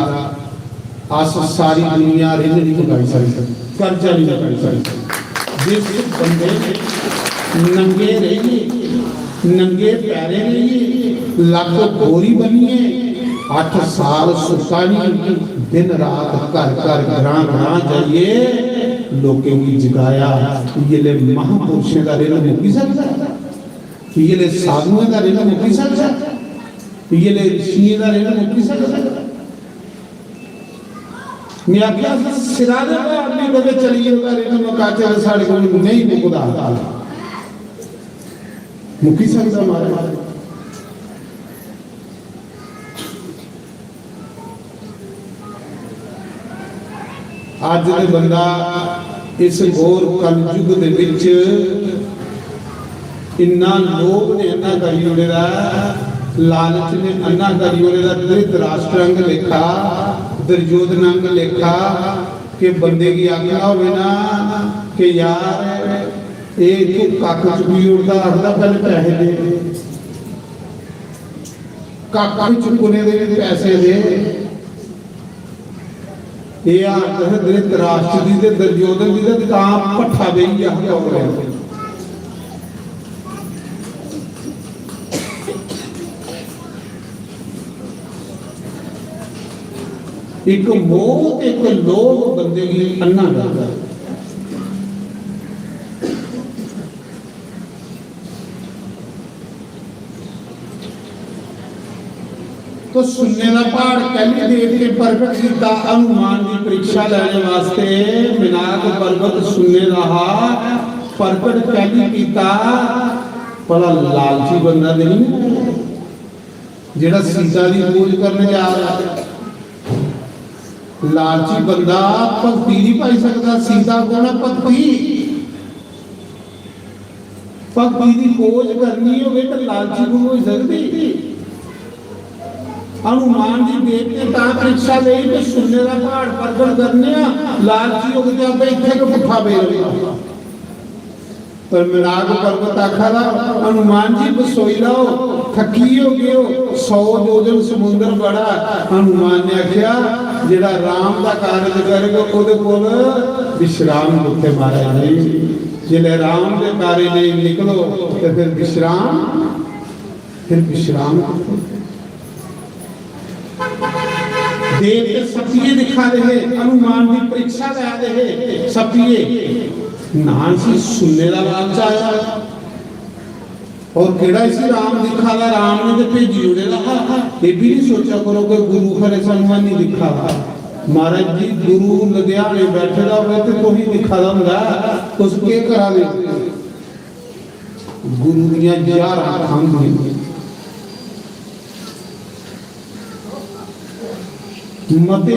अस सारी दुनिया रिण निं चुकाई सकदे, कर्जा निं चुकाई सकदे।" जिस बंदे ने नंगे रेहियै, नंगे पैरें रेहियै, लक्क बोरी बनियै, अट्ठ साल सुत्ता निं, दिन रात घर घर, ग्रां ग्रां जाइयै लोकें गी जगाया, इ'यै ले महापुरुषें दा रिण मुक्की सकदा? इ'यै ले साधुएं दा रिण मुक्की सकदा? इ'यै ले ऋषियें दा रिण मुक्की सकदा? में आखेआ, "अस सिरा दे भार बी कदें चली जाओ, रिण मकाचै ते साढ़े कोल नेईं मुकदा।" मुक्की सकदा, महाराज? अज्ज ते बंदा इस घोर कलयुग दे विच इन्ना लोभ ने अन्ना करी ओड़े दा, लालच ने अन्ना करी ओड़े दा, धृतराष्ट्र आंग लेखा, दुर्योधन आंग लेखा, कि बंदे गी आखना होवे ना कि यार, एह् इत्थूं कक्ख चुकी ओड़दा, आखदा, "पैह्लें पैसे दे, कक्ख चुक्कने दे बी पैसे दे।" एह् हालत ऐ धृतराष्ट्र दी ते दुर्योधन दी, ते तां भट्ठा बेही गेआ हा कौरवें। इक मोह ते इक लोभ बंदे गी अन्ना करदा। तो सुन्ने दा प्हाड़ कैल्ली देवतें प्रगट कीता? हनुमान दी परीक्षा लैने वास्ते मिनाक पर्वत सुन्ने दा हा, प्रगट कैल्ली कीता? भला लालची बंदा ते नहीं, जेह्ड़ा सीता दी खोज करने जा रहा है? लालची बंदा भक्ति नहीं पाई सकता। सीता कौन है? भक्ति। भक्ति दी खोज करनी होवे ते लालची कोई होई सकदी? हनुमान जी देवते तां परीक्षा लेई कि सुन्ने दा प्हाड़ प्रगट करने आ, लालची होग ते आपे इत्थे गै पुट्ठा पेई रौह्ना। पर मिनाक पर्वत आखा दा, "हनुमान जी बसोई लैओ, थक्की हो गए हो, सौ योजन समुंदर बड़ा।" हनुमान ने आख्या, "जेड़ा राम दा कारज करग, ओदे कोल विश्राम कुत्थे महाराज जी?" जिसलै राम दे कार्य लेई निकलो ते फिर विश्राम, फिर विश्राम कुत्थै? देवते सप्पिये दिक्खा दे हे, हनुमान दी परीक्षा लै दे हे सप्पिये। ना इसी सुनने दा लालच आया। और केड़ा इसी राम दिक्खा दा, राम ने ते भेजी ओड़े दा हा। ये भी नहीं सोचा करो कि गुरु खरे सानू नहीं दिक्खा दा। महाराज जी, गुरु लुधियाने बैठे दा होवे ते तुसी दिक्खा दा हुंदा, तुस केह् करा दे? गुरु दियां ज्हारां अक्खां होंदियां। मते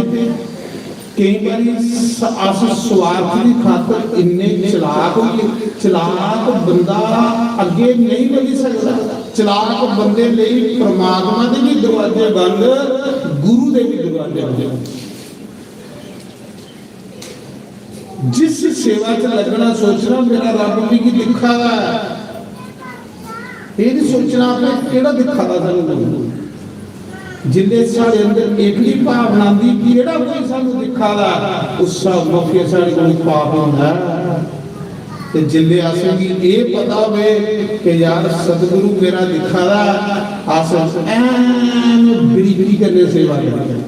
केई बारी स-, अस स्वार्थ दी खातर इन्ने चलाक होइए, चलाक बंदा अग्गे नहीं बधी सकदा। चलाक बंदे लेई परमात्मा दे भी दरवाजे बंद, गुरु दे भी दरवाजे बंद। जिस सेवा च लगना, सोचना, "मेरा रब मिगी दिक्खा दा ऐ।" एह् नहीं सोचना आपने केह्ड़ा दिक्खा दा सानू। जिसलै साढ़े अंदर एह्कड़ी भावना आंदी कि जेह्ड़ा कोई सानूं दिक्खा दा, उस मौके साढ़े कोल पाप होंदा ऐ। ते जिसलै असेंगी एह् पता होवे कि यार सतगुरु मेरा दिक्खा दा, अस ऐन बरीकी कन्नै सेवा करदे।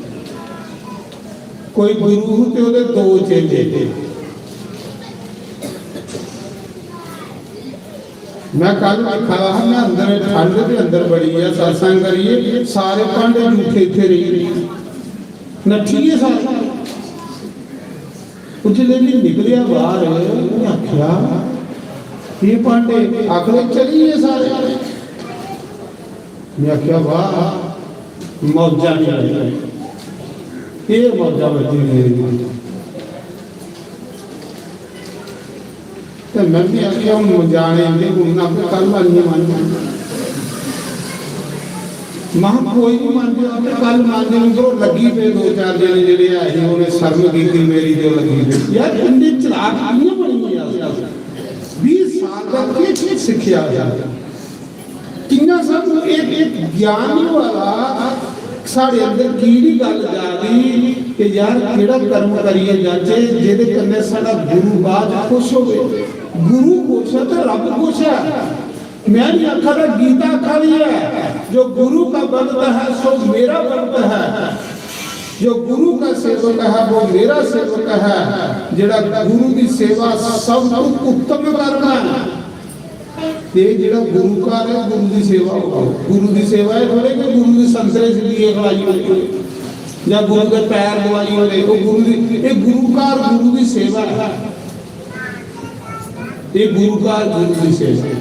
कोई गुरु ते ओह्दे दो चेले। मैं कल दिक्खा दा हा, मैं अंदर ठंड दे अंदर बड़ी ऐ, सत्संग करिए सारे भांडे जूठे इत्थे रेही, नट्ठी गे सारे। ओह् जिसलै मैं निकलेआ बाहर, मैं आखेआ, "एह् भांडे?" आखदे, "चली गे सारे।" मैं आखेआ, "वाह, मौजां नहीं लग्गी, एह् मौजां बज्जी दियां।" ते मैं भी आखेआ, "हून मजाने इंदे गुण ना, कल आनियै मांजां।" महा कोई नहीं मांजेआ, ते कल मांजन उद्धरों लग्गी पे दो चार जने जेह्ड़े ऐ हे, उ'नें शर्म कीती मेरी, ते ओह् लग्गी पे। यार, इन्ने चलाक कि'यां बनी गे अस? बीस साल दा केह् चीज सिक्खेआ असें? किन्ना सानू इक, इक ज्ञान नहीं होआ दा, साढ़े अंदर की नहीं गल्ल जा दी कि यार केह्ड़ा कर्म करियै जाचे जेह्दे कन्नै साढ़ा गुरु बाद खुश होवे। गुरु खुश है ते रब खुश है। मैं नहीं आखा दा, गीता आखा दी है, "जो गुरु का बनता है सो मेरा बनता है, जो गुरु का सेवक है वो मेरा सेवक है।" जेड़ा गुरु की सेवा सब तो उत्तम कर्म है, ते जेह्ड़ा गुरु घर ऐ, गुरु दी सेवा होवे। गुरु दी सेवा एह् थोड़े कि गुरु दे संतरे सिद्धिये खलाई ओड़े जां गुरु दे पैर दबाई ओड़े। ओह् गुरु दी, एह् गुरु घर गुरु दी सेवा ऐ। एह् गुरु घर गुरु दी सेवा ऐ।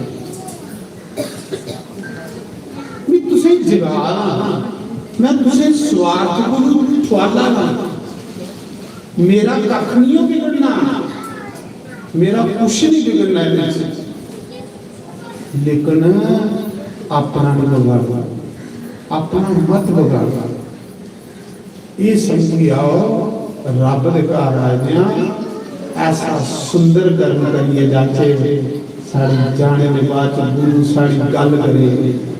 मैं तुसें जगा ना, मैं तुसें स्वार्थ कोलू ठुआला ना। मेरा कक्ख नहीं बिगड़ना, मेरा कुछ नहीं बिगड़ना एह्दे च। लेकिन अपना नहीं बगाड़ना, अपना मत बगाड़ना। ये समझी आओ, रब दे घर आए दे आं, ऐसा सुंदर कर्म करिए जाचे, साढ़ी जाने दे बाद च गुरु साढ़ी गल्ल करे।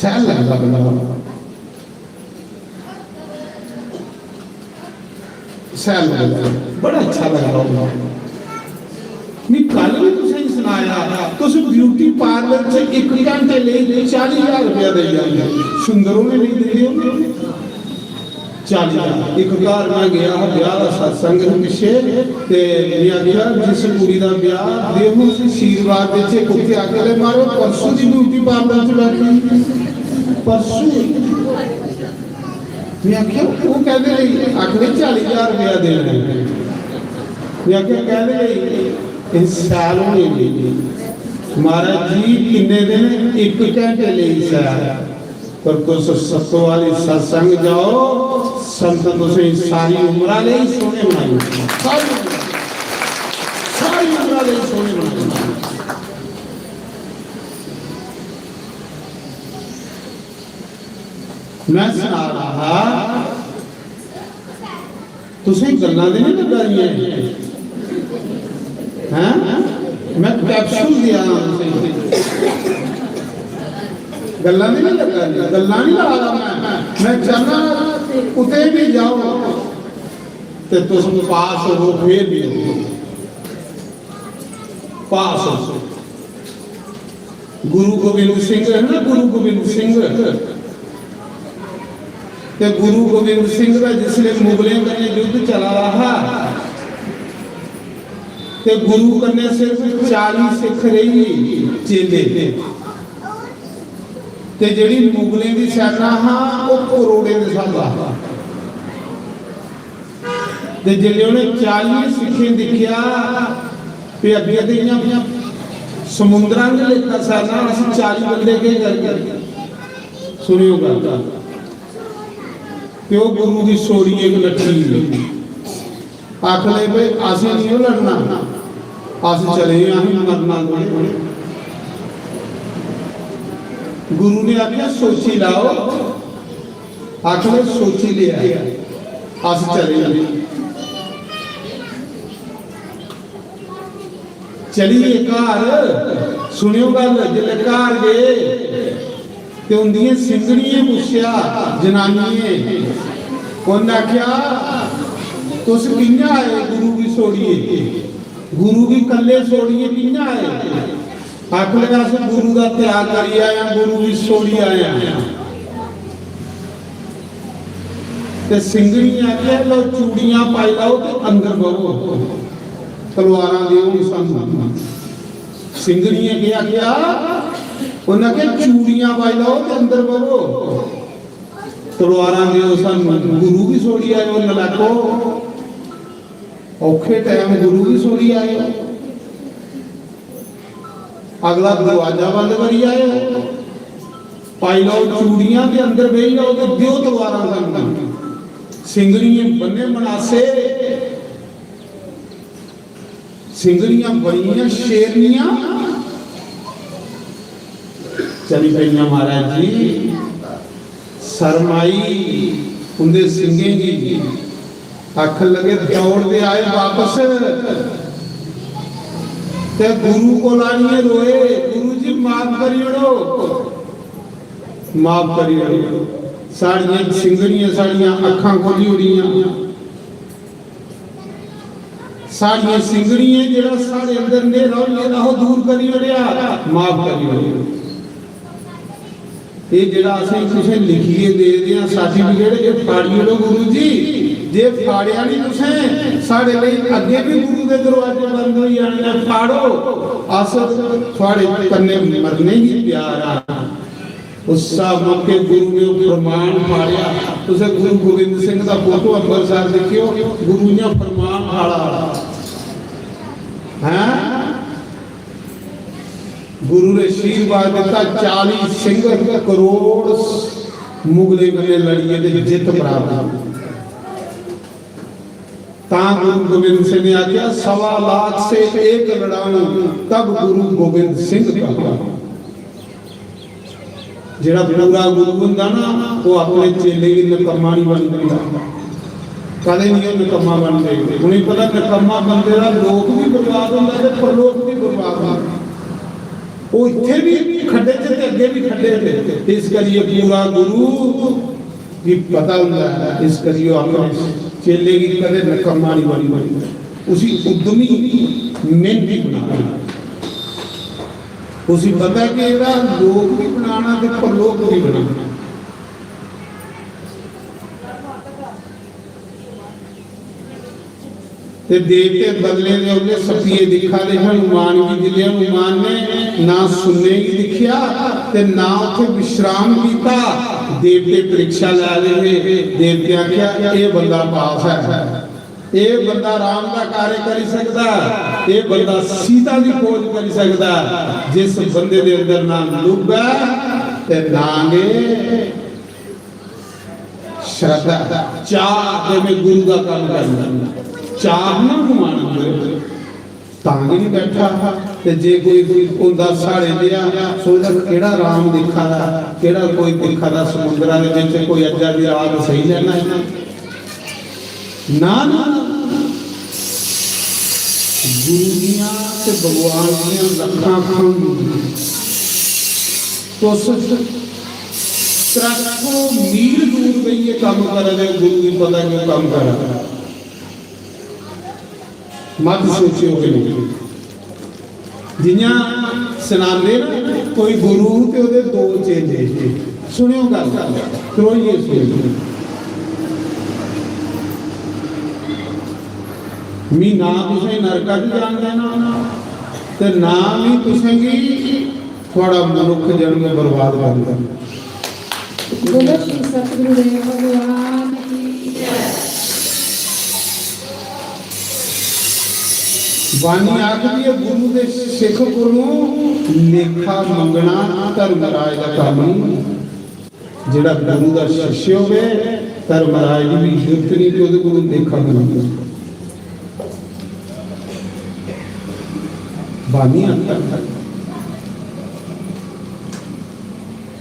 सैल लगदा बंदा। सैल लगदा, बड़ा अच्छा लगदा होंदा। मैं कल भी तुसें सनाया, तुस ब्यूटी पार्लर च इक घंटे लेई चाली हजार रुपया देई आए। सुंदर होने लेई दिंदे हो? चाली हजार। इक घर मैं गया हा, ब्याह दा सत्संग ही पिच्छे, ते मैं आखेआ, "जिस कुड़ी दा ब्याह, देवो उसी आशीर्वाद देचे।" कुत्ते आके, "ले मारो, परसों दी ब्यूटी पार्लर च बैठी, परसों।" मैं आखेआ, "ओह् कैह्दे लेई?" आखदे, "चाली हजार रपेआ देना ऐ।" मैं आखेआ, "कैह्दे लेई?" "एह् सैल होने लेई।" महाराज जी, किन्ने दिन? इक घैंटे लेई सैल। पर तुस सत्तो आह्ली सत्संग जाओ, संत तुसें सारी उम्रा लेई सोहने बनाई ओड़दे। सारी उम्रा, सारी उम्रा लेई सोहने बनाई ओड़दे। मैं सना रहा हा, तुसें गल्लां ते नहीं लग्गा दियां? हैं? मैं कैप्सूल देआ ना तुसें। गल्लां ते नहीं लग्गा दियां? गल्लां नहीं ला रहा मैं। मैं चाहना कुतै भी जाओ ते तुस पास हो, फेल भी हो। पास हो। गुरु गोबिंद सिंह है ना, गुरु गोबिंद सिंह, ते गुरु गोबिंद सिंह दा जिसले मुगलें कन्नै युद्ध चला दा हा, ते गुरु कन्नै सिर्फ चाली सिख रेही गे चेले, ते जेह्ड़ी मुगलें दी सैना हा, ओह् करोड़ें दे स्हाबा हा। ते जिसलै उ'नें चालियें सिक्खें दिक्खेआ, ते अग्गें ते इ'यां समुंदरा दे लेखा सैना, अस चाली बंदे केह् करगे? सुनियो गल्ल। ते ओह् गुरु दी सोरी इक लट्ठी, आखन लगे, "भाई, असें निं ओह् लड़ना, अस चले आं, असें मरना थोड़े।" गुरु ने आखेआ, "सोची लैओ।" आखन लगे, "सोची लेआ, अस चले आं।" चली गे घर, सुनेओ गल्ल, जिसलै घर गे ते उंदियें सिंगड़ियें पुच्छेआ, जनानियें, उन्न आखेआ, "तुस कि'यां आए गुरु गी छोड़ियै? गुरु गी कल्ले छोड़ियै कि'यां आए?" आखन लगा, "अस गुरु दा त्याग करी आए आं, गुरु गी छोड़ी आए आं।" ते सिंगड़ियें आखेआ, "लो, चूड़ियां पाई लैओ ते अंदर बवो, तलवारां देओ सानू।" सिंगड़ियें केह् आखेआ? उन्नै आखेआ, "चूड़ियां पाई लैओ ते अंदर बवो, तलवारां देओ सानू।" गुरु बी छोड़ी आए ओ, नलायको, औखे टैम गुरु बी छोड़ी आए ओ। अगला दरवाजा बंद करी आए ओ। पाई लैओ चूड़ियां ते अंदर बेही जाओ ते देओ तलवारां सानू। सिंगड़ियें बन्ने मनासे, सिंगड़ियां बनियां शेरनियां चली पेइयां महाराज जी। शर्म आई उंदे सिंगें गी। आखन लगे, "दौड़दे आए वापस ते गुरु कोल आनियै रोए, 'गुरु जी, माफ करी ओड़ो, माफ करी ओड़ो।' साढ़ियां सिंगड़ियां, साढ़ियां अक्खां खोली ओड़ियां। साढ़ियां सिंगड़ियें जेह्ड़ा साढ़े अंदर न्हेरा होई गेदा हा, ओह् दूर करी ओड़ेआ, माफ करी ओड़ेआ। एह् जेह्ड़ा असें तुसें लिखियै दे दे आं सर्टिफिकेट, एह् फाड़ी ओड़ो गुरु जी। जे फाड़ेआ निं तुसें, साढ़े लेई अग्गें बी गुरु दे दरवाजे बंद होई जाने न। फाड़ो, अस थुआढ़े कन्नै मरने गी त्यार आं। उस्सै मौके गुरु ने ओह् फरमान फाड़ेआ। तुसें गुरु गोबिंद सिंह दा फोटो अंबरसर दिक्खेओ, गुरु इ'यां फरमान फाड़ा। हैं? गुरु ने आशीर्वाद दित्ता, चाली सिंह करोड़ मुगलें कन्नै लड़ियै ते जित्त प्राप्त। तां गुरु गोबिंद सिंह ने आखेआ, "सवा लाख से एक लड़ाऊं, तब गुरु गोबिंद सिंह कहूं।" जेह्ड़ा पूरा गुरु होंदा ना, ओह् अपने चेले गी नकम्मा निं बनदा। कदें निं ओह् नकम्मा बनदे। उ'नेंगी पता, नकम्मा बंदे दा लोक बी बर्बाद होंदा ते परलोक बी बर्बाद होंदा। ओह् इत्थै बी खड्डे च ते अग्गें बी खड्डे च। इस करियै पूरा गुरु गी पता होंदा ऐ, इस करियै ओह् अपने चेले गी कदें नकम्मा निं बनदा, उसी उद्यमी, मेहनती बनांदा। उसी पता ऐ कि एह्दा लोक बी बनाना ते परलोक बी बनाना। ते देवते बदले दे ओल्ले सप्पियै दिक्खा दे हनुमान गी, जिसलै हनुमान ने ना सुनने गी दिक्खेआ ते ना उत्थै विश्राम कीता, देवते परीक्षा लै दे हे। देवते आखेआ, "एह् बंदा पास ऐ, एह् बंदा राम दा कार्य करी सकदा, एह् बंदा सीता दी खोज करी सकदा।" जिस बंदे दे अंदर ना लुभ ऐ ते ना गै श्रद्धा, चाह, ते मैं गुरु दा काम करना, चाह ना हनुमान अंदर, तां गै नहीं बैठा हा। ते जे कोई होंदा साढ़े जेहा, सोचदा, "केह्ड़ा राम दिक्खा दा, केह्ड़ा कोई दिक्खा दा समुंदरा दे बिच, कोई अज्जा दी रात सेई लैना है।" ना, ना, ना। गुरु दियां ते भगवान दियां लक्खां अक्खां होंदियां। तुस त्रै सौ मील दूर बेहियै कम्म करा दे, गुरु गी पता कि ओह् कम्म करा दा। मत सोचेओ कि नहीं। जियां सनांदे ना, कोई गुरु ते ओह्दे दो चेले। सुनेओ गल्ल, त्रोइयै सुनेओ। मी ना तुसें नरका च जान देना, ते ना मी तुसें गी थुआढ़ा मनुक्ख जन्म बर्बाद करना। बोलो श्री सतगुरुदेव भगवान की जय। बाणी आखदी है, गुरु दे सिख कोलों लेखा मंगना धर्मराज दा कम्म नहीं। जेड़ा गुरु दा शिष्य होवे, धर्मराज दी भी जरूरत नहीं कि ओहदे कोलों लेखा मंगे। बाणी आखदी।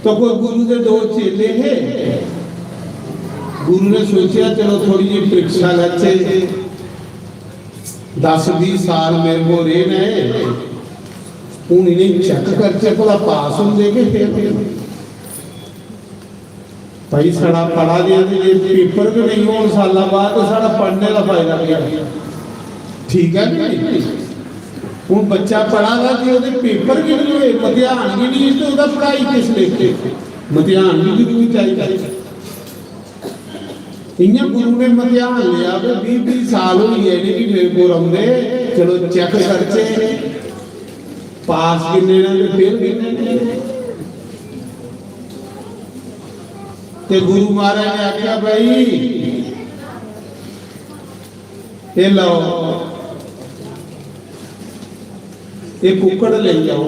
तो कोई गुरु दे दो चेले हे, गुरु ने सोचेआ, "चलो, थोड़ी जी परीक्षा लैचे, दस बीह साल मेरे को रेह रहे, हून इ'नें चेक करचै, भला पास होंदे कि फेल होंदे? भाई, साढ़ा पढ़ा दे ते जे पेपर गै नेईं होन साला बाद, ते साढ़ा पढ़ने दा फायदा केह् ऐ? ठीक ऐ कि नेईं? हून बच्चा पढ़ा दा, जे ओह्दे पेपर गै नेईं होए, मतेहान गै नेईं, ते ओह्दा पढ़ाई किस लेखे? मतेहान बी जरूर चाहिदा। इ'यां गुरु ने मतेहान लेआ, ते बीह् बीह् साल होई गे इ'नेंगी मेरे कोल औंदे, चलो चेक करचै, पास किन्ने न ते फेल किन्ने न। ते गुरु महाराज ने आखेआ, "भाई, एह् लैओ, एह् कुक्कड़ लेई जाओ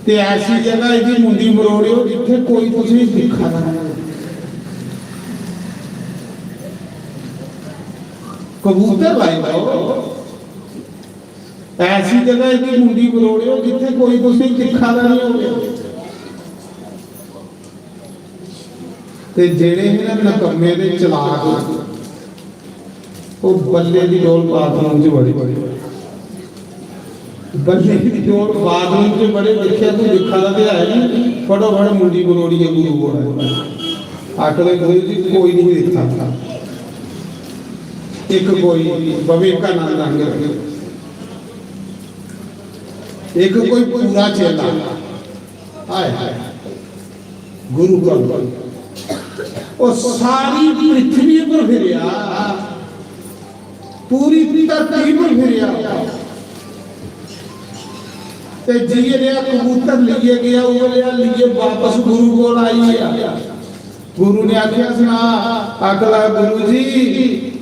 ते ऐसी जगह एह्दी मुंडी मरोड़ेओ जित्थै कोई तुसेंगी दिक्खा दा नेईं। कबूतर लाई लैओ, ऐसी जगह एह्दी मुंडी मरोड़ेओ जित्थै कोई तुसेंगी दिक्खा दा नेईं होवे।" ते जेह्ड़े हे ना नकम्मे ते चलाक, ओह् बल्ले दी डोल बाथरूम च बड़े। बल्ले दी डोल बाथरूम च बड़े, दिक्खेआ कोई दिक्खा दा ते है नहीं, फटोफट मुंडी मरोड़ियै गुरु कोल आए। आखदे, "गुरु जी, कोई नहीं दिक्खा दा।" इक कोई विवेकानंद आंगर, इक कोई पूरा चेला। हाय हाय, गुरु का, ओह् सारी पृथ्वी पर फिरेआ, पूरी धरती पर फिरेआ। ते जि'यै नेहा कबूतर लेइयै गेआ, उ'ऐ नेहा लेइयै बापस गुरु कोल आई गेआ। गुरु ने आखेआ, "सना।" आखदा, "गुरु जी,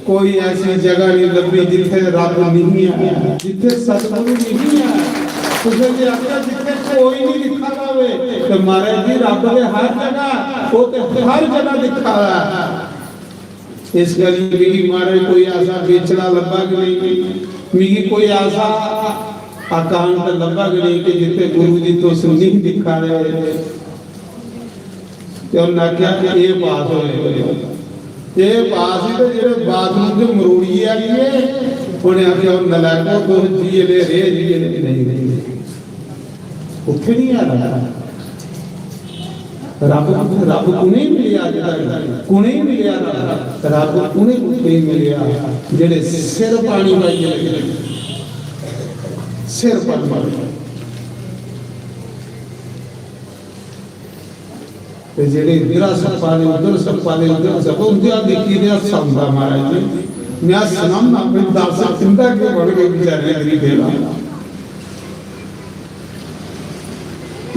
कोई ऐसी जगह नहीं लब्भी जित्थे रब नहीं है, जित्थे सतगुरु नहीं है।" तुसें जे आखेआ जित्थे कोई नहीं दिक्खा दा होवे, ते महाराज जी, रब ते हर जगह, ओह् ते हर जगह दिक्खा दा है। इस करियै मिगी महाराज कोई ऐसा बेचड़ा लब्भा कि नहीं, मिगी कोई ऐसा अकाउंट लब्भा कि नहीं कि जित्थे गुरु जी तुस नहीं दिक्खा दे। ते उन्नै आखेआ कि एह् पास होए, एह् पास ही, ते जेह्ड़े बाथरूम च मरोड़ियै आइयै, उ'नें आखेआ, "ओह् नलायको, तुस जिये ले रेह्, जिये ले नेईं रेह्।" उत्थै नहीं आया रब। रब, रब कु'नें मिलेआ अज्ज तक? कु'नें मिलेआ रब? रब उ'नें कुत्थै मिलेआ जेह्ड़े सिर पानी पाइयै लग्गे, सिर पानी पाइयै। ते जेह्ड़े इद्धरा सप्पा दे, उद्धर सप्पा दे, उद्धर सप्पा, उं'दे अल्ल दिक्खी ते हास्सा औंदा महाराज जी। में सनाना अपनी दस, इं'दा केह् बन गए बेचारे गरीबें दा।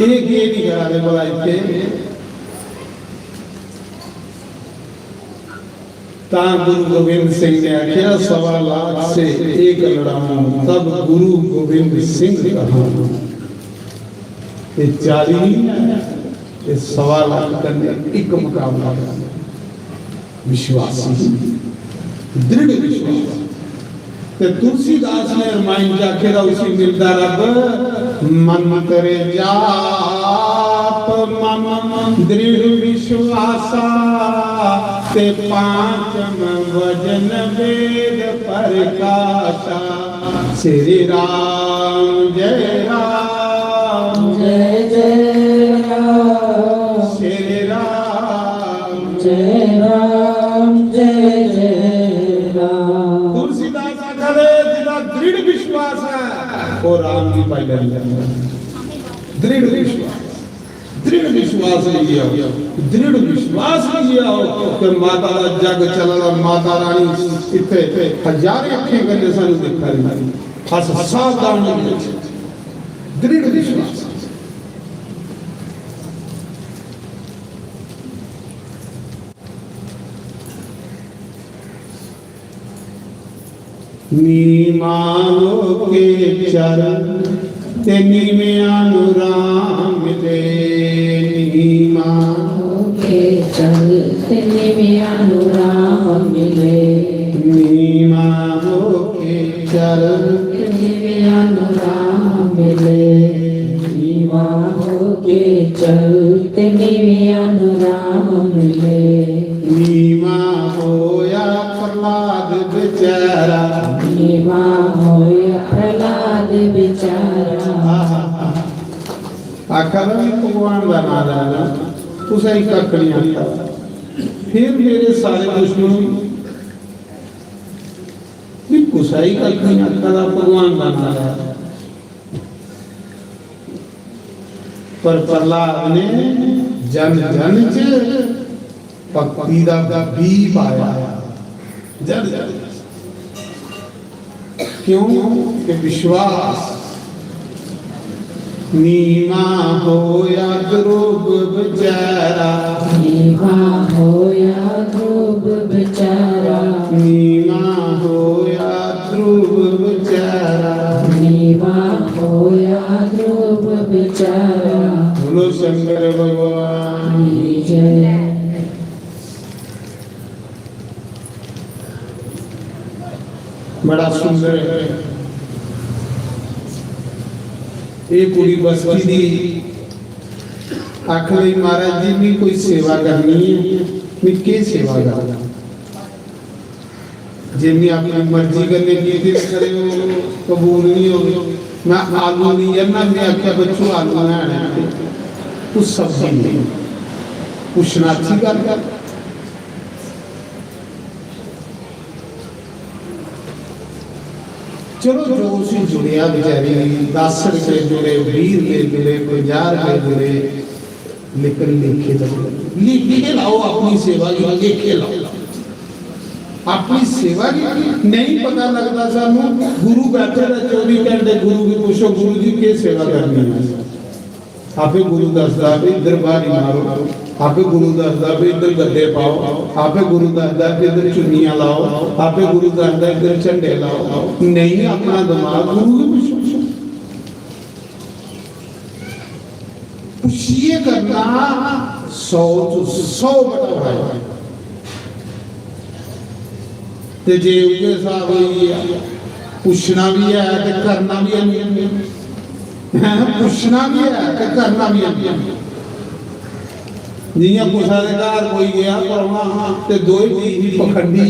एह् केह् नहीं करा दे भला इत्थै? तां गुरु गोविंद सिंह ने आखेआ, "सवा लाख से एक लड़ाऊं, तब गुरु गोविंद सिंह कहाऊं।" ये चाली नहीं है, ये सवा लाख कन्नै इक मुकाबला करना। विश्वासी, दृढ़ विश्वास। ते तुलसीदास ने रामायण च आखे दा उसी मिलदा रब, "मंत्र जाप मम दृढ़ विश्वासा, ते पांचम वजन वेद प्रकाशा।" श्री राम जय राम, जय जय राम। श्री राम जय राम, जय जय राम। तुलसीदास आखदे, जिदा दृढ़ विश्वास है, वो राम जी पाई लैंदे। दृढ़ विश्वास, दृढ़ विश्वास लेइयै आओ, दृढ़ विश्वास लेइयै आओ कि माता दा जग चला दा, माता रानी इत्थे हजारें अक्खें कन्नै सानू दिक्खा दी। अस सावधान होइए, दृढ़ विश्वास। नीमा होके चल ते नीवियां नू राम मिले। नीमा होके चल ते नीवियां नू राम मिले। नीमा होके चल ते नीवियां नू राम मिले। नीवा होके चल ते नीवियां नू राम मिले। नीवा होया प्रहलाद बेचारा। नीवा होया प्रहलाद आखा दा भी भगवान दा नांऽ लैना, कुसै गी कक्ख निं आखा दा। फिर मेरे सारे दुश्मन भी कुसै गी कक्ख निं आखा दा, भगवान दा नांऽ लैना। पर प्रहलाद ने जन जन च भक्ति दा बीऽ पाया। जन जन च। क्यों? कि विश्वास। नीवा होया ध्रुव बेचारा। नीवा होया ध्रुव बेचारा। नीवा होया ध्रुव बेचारा। नीवा होया ध्रुव बेचारा। बोलो शंकर भगवान की जय। बड़ा सुंदर है। ये कुड़ी बस्ती दी आख लई, "महाराज जी, मी कोई सेवा करनी है, मी केह् सेवा करना?" जे में अपनी मर्जी कन्नै कीती ते कदें ओह् कबूल नहीं होवे। मैं आलू नहीं जन्ना, में आखेआ, "बच्चू, आलू हैन इत्थे, तू सब्जी नहीं।" पुच्छना अच्छी गल्ल कर। चलो, जो उसी जुड़ेआ बेचारी, दस रपेऽ जुड़े, बीह् रपेऽ जुड़े, पंजाह् रपेऽ जुड़े, लेकिन लेखे लाओ, लेखे लाओ, अपनी सेवा गी लेखे लाओ। अपनी सेवा गी नहीं पता लगदा सानू। गुरु बैठे दा चौबी घंटे, गुरु गी पुच्छो, "गुरु जी, केह् सेवा करनी है?" आपे गुरु दसदा भी इधर बाहरी मारो, आपे गुरु दसदा भी इधर गद्दे पाओ, आपे गुरु दसदा भी इधर चुन्नियां लाओ, आपे गुरु दसदा इधर झंडे लाओ। नहीं, अपना दिमाग गुरु गी पुच्छो। पुच्छियै करना सौ च सौ बड़ा है। ते जे उ'ऐ स्हाब होई गेआ, पुच्छना बी है ते करना बी है। हैं, पुच्छना बी है ते करना बी है। जि'यां कुसै दे घर कोई गेआ परौह्ना ते दोए जी ही पखंडी,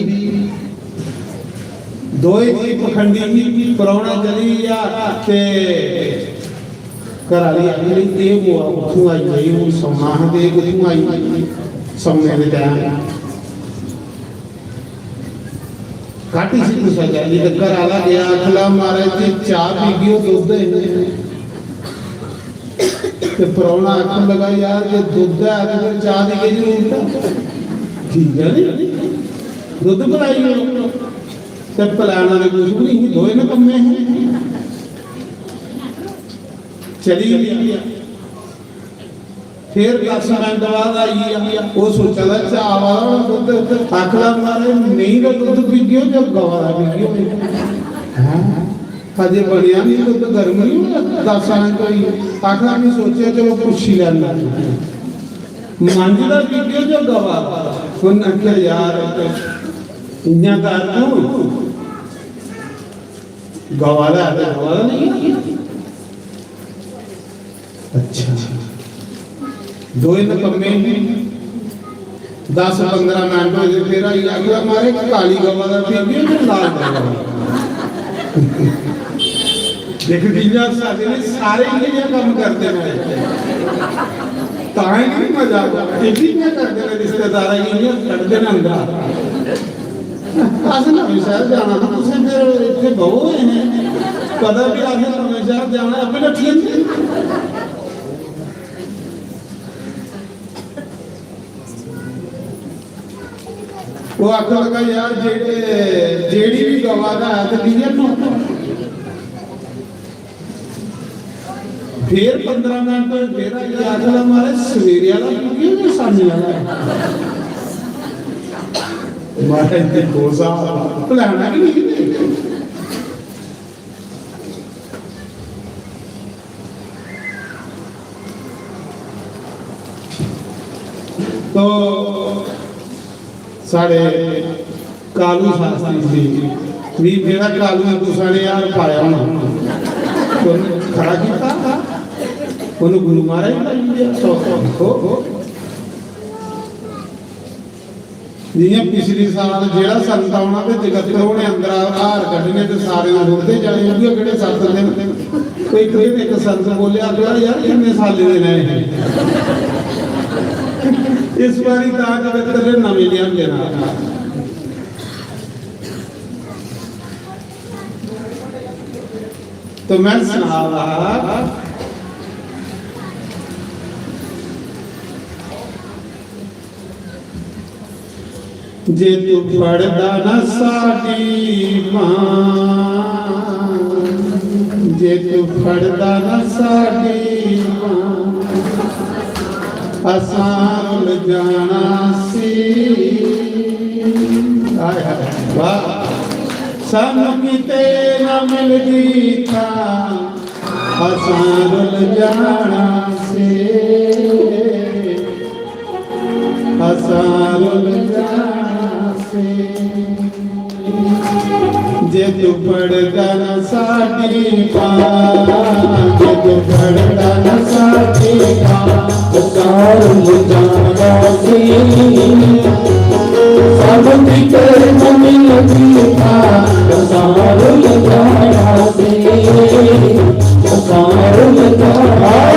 दोए जी पखंडी ही, परौह्ना चली गेआ ते घर आह्ली आखन लगी, "एह् बुआ कुत्थूं आई गेई? हून सौना हा ते एह् कुत्थूं आई गेई सौने दे टैम?" घट्ट इसी कुसै चाल्ली ते घर आह्ला गेआ, आखन लगा, "महाराज जी, चाह् पीगे, दुद्ध है नहीं।" ते परौह्ना आखन लगा, "यार, जे दुद्ध है ते फिर चाह् दी केह् जरूरत ऐ? ठीक ऐ नी, दुद्ध पलाई ओड़ो।" ते पलैना ते कुछ बी नहीं, दोए नकम्मे हे। चली गेआ। फिर दस मिनट बाद आई गेआ, ओह् सोचा दा, "चाह् आवा दा होना दुद्ध।" आखदा, "महाराज, मेहीं दा दुद्ध पीगे ओ जां गवा दा पीगे ओ?" हैं? अजे बनेआ नहीं दुद्ध, गर्म नहीं होया, दस मिनट होई गे। आखदा, "में सोचेआ, चलो, पुच्छी लैना, मंझ दा पीगे ओ जां गवा दा?" उन्नै आखेआ, "यार, इ'यां कर तूं, गवा दा है ते गवा दा लेई आ।" अच्छा, दोए नकम्मे। दस पंदरां मिनट होए ते फिर आई आखदा, "महाराज, काली गवा दा पीगे ओ जां लाल गवा दा?" दिक्ख कि'यां हस्सा दे न, सारे इ'यै जेहा कम्म करदे न। तां ही नहीं मजा, एह् बी इ'यां करदे न, रिश्तेदारां गी इ'यां कड्ढदे न अंदरा। अस नमें शैह्र जाना हा, तुसें फिर इत्थै बहो, एह् पता बी असें नमें शैह्र जाना, आपे नट्ठी जंदे। ओह् आखन लगा, "यार, जेह्ड़े, जेह्ड़ी बी गवा दा है, ते पीयै तूं।" फिर पंदरां मिनट होए, फिर आई आखन लगा, "महाराज, सवेरे आह्ला पीगे जां शामी आह्ला?" महाराज, दिक्खो साहब, भलैना गै नहीं। तो साढ़े कालू शास्त्री जी, भी मेरा कालू कुसै ने यार पाया होना, तो खरा कीता, उन्हें गुरु महाराज लाई दिया। तो, तो, जि'यां पिछली साल जेह्ड़ा संत औना ते जगत होने अंदरा हार कड्ढने ते सारे दे मुड़दे जाने, उ'ऐ केह्ड़े सत्त दिन। तो एक दिन एक संत बोले, "आखा यार, किन्ने साले दे नए हैं, इस बारी दांत बेहतर नवे लिया देना।" तो मैं सना रहा, जे तू पढ़दा ना साडी मां, जे तू पढ़दा ना साडी मां, असां रुल जाना सी। हाय हाय, वाह। सानू किते ना मिलदी थां, असां रुल जाना सी, असां रुल जाना सी। जे तू पढ़दा ना साडी मां, जे तू पढ़दा ना साडी मां, असां रुल जाना सी। समझ के जमीन की था, असां रुल जाना सी। असां रुल जाना।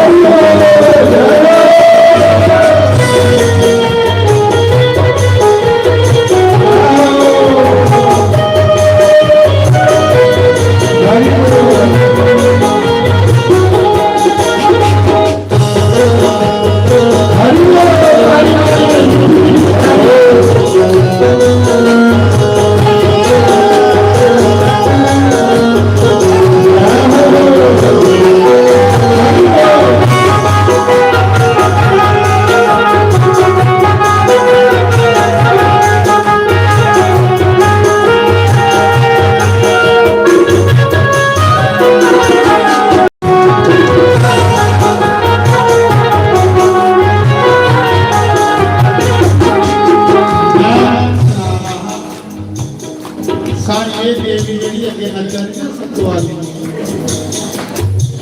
साढ़ी ये देवी जेह्ड़ी अग्गें नच्चा दी ना, सत्तो आह्ली,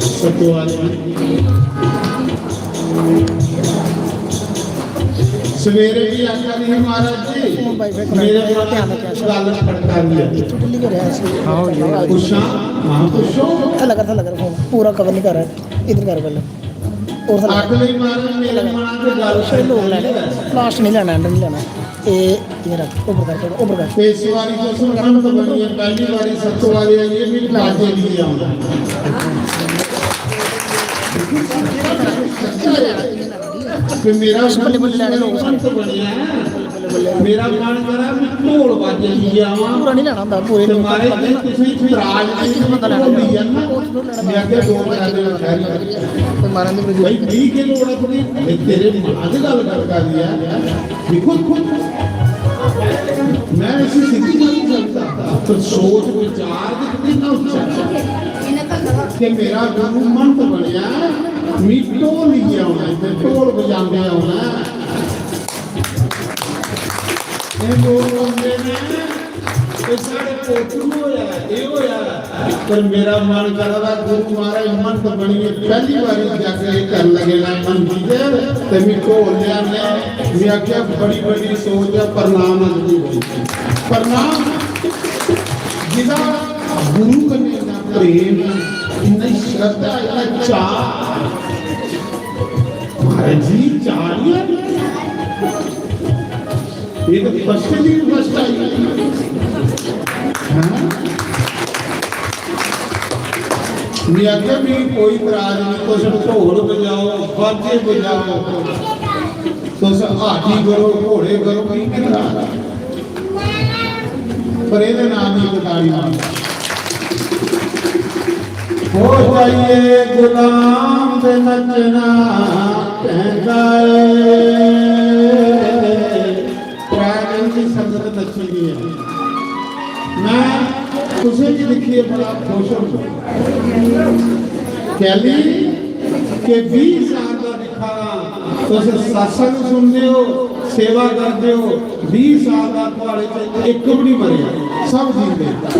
सत्तो आह्ली। सवेरे भी आखा दी ही, "महाराज जी, मेरे कोला गल्ल खड़का दी है।" पुच्छां? हां, पुच्छो। थल्लै कर, थल्लै कर फोन, पूरा कवर नहीं कर रहा, इधर कर पहले। और थल्लै कर। आखा दी, "महाराज, मेरे मना च गल्ल खड़का दी है।" लास्ट नहीं लेना, एंड नहीं लेना। ए, इधर आ, ऊपर कर, थोड़ा ऊपर कर। इस बारी तुस संत बनियै, पहली बारी सत्तो आह्ली आई है, मिगी बाजे लेइयै आना। कि मेरा बल्ले, बल्ले लैने लोग सारे। संत बनेआ, मेरा मन करा मैं ढोल बाजे लेइयै आवां। पूरा नहीं लेना होंदा, पूरे ते लोग मारे, तुसें इत्थै राज इक बंदा लैना होंदा। मैं अग्गें दो बंदे लैने। कोई मारन दी कोई भाई, जरूरत नहीं। मिगी केह् लोड़ अपनी, तेरे मां दी गल्ल कर, कर दिया। देखो, देखो, मैं इसी सिद्धि नहीं समझता, पर सोच विचार कितना उच्चा है। कि मेरा गुरु मंत बनया, मी ढोल लेइयै आना है, ते ढोल बजांदे आना है। ये लोग आंदे ने, ये साढ़े पोतरू होया, ये होया। पर मेरा मन करा दा गुरु महाराज मंत बनियै पहली बारी जाके ये करन लगे ना मंदिर च, ते मैं ढोल लिया ने, मैं आख्या बड़ी बड़ी सोच है, प्रणाम अगली बारी। प्रणाम। जिदा गुरु कन्नै इन्ना प्रेम, इन्नी श्रद्धा, इन्ना चाह। महाराज जी, चाह नहीं है। ये तो फर्स्ट दिन फर्स्ट आई। हाँ? मैं आख्या, "मिगी कोई इतराज नहीं, तुस ढोल बजाओ, बाजे बजाओ, तुस हाथी करो, घोड़े करो, मिगी केह् इतराज?" पर एह्दे नाम दी इक ताड़ी मारो। हो जाइए गुलाम ते नच्चना पैंदा ऐ। त्रै दिन दी संगत नच्ची दी ऐ। मैं तुसें गी दिक्खियै बड़ा खुश होंदा। कैली के बीह् साल दा दिक्खा दा, तुस सत्संग सुनदे हो, सेवा करदे हो, बीह् साल दा थुआड़े च इक बी नहीं मरेआ, सब जींदे।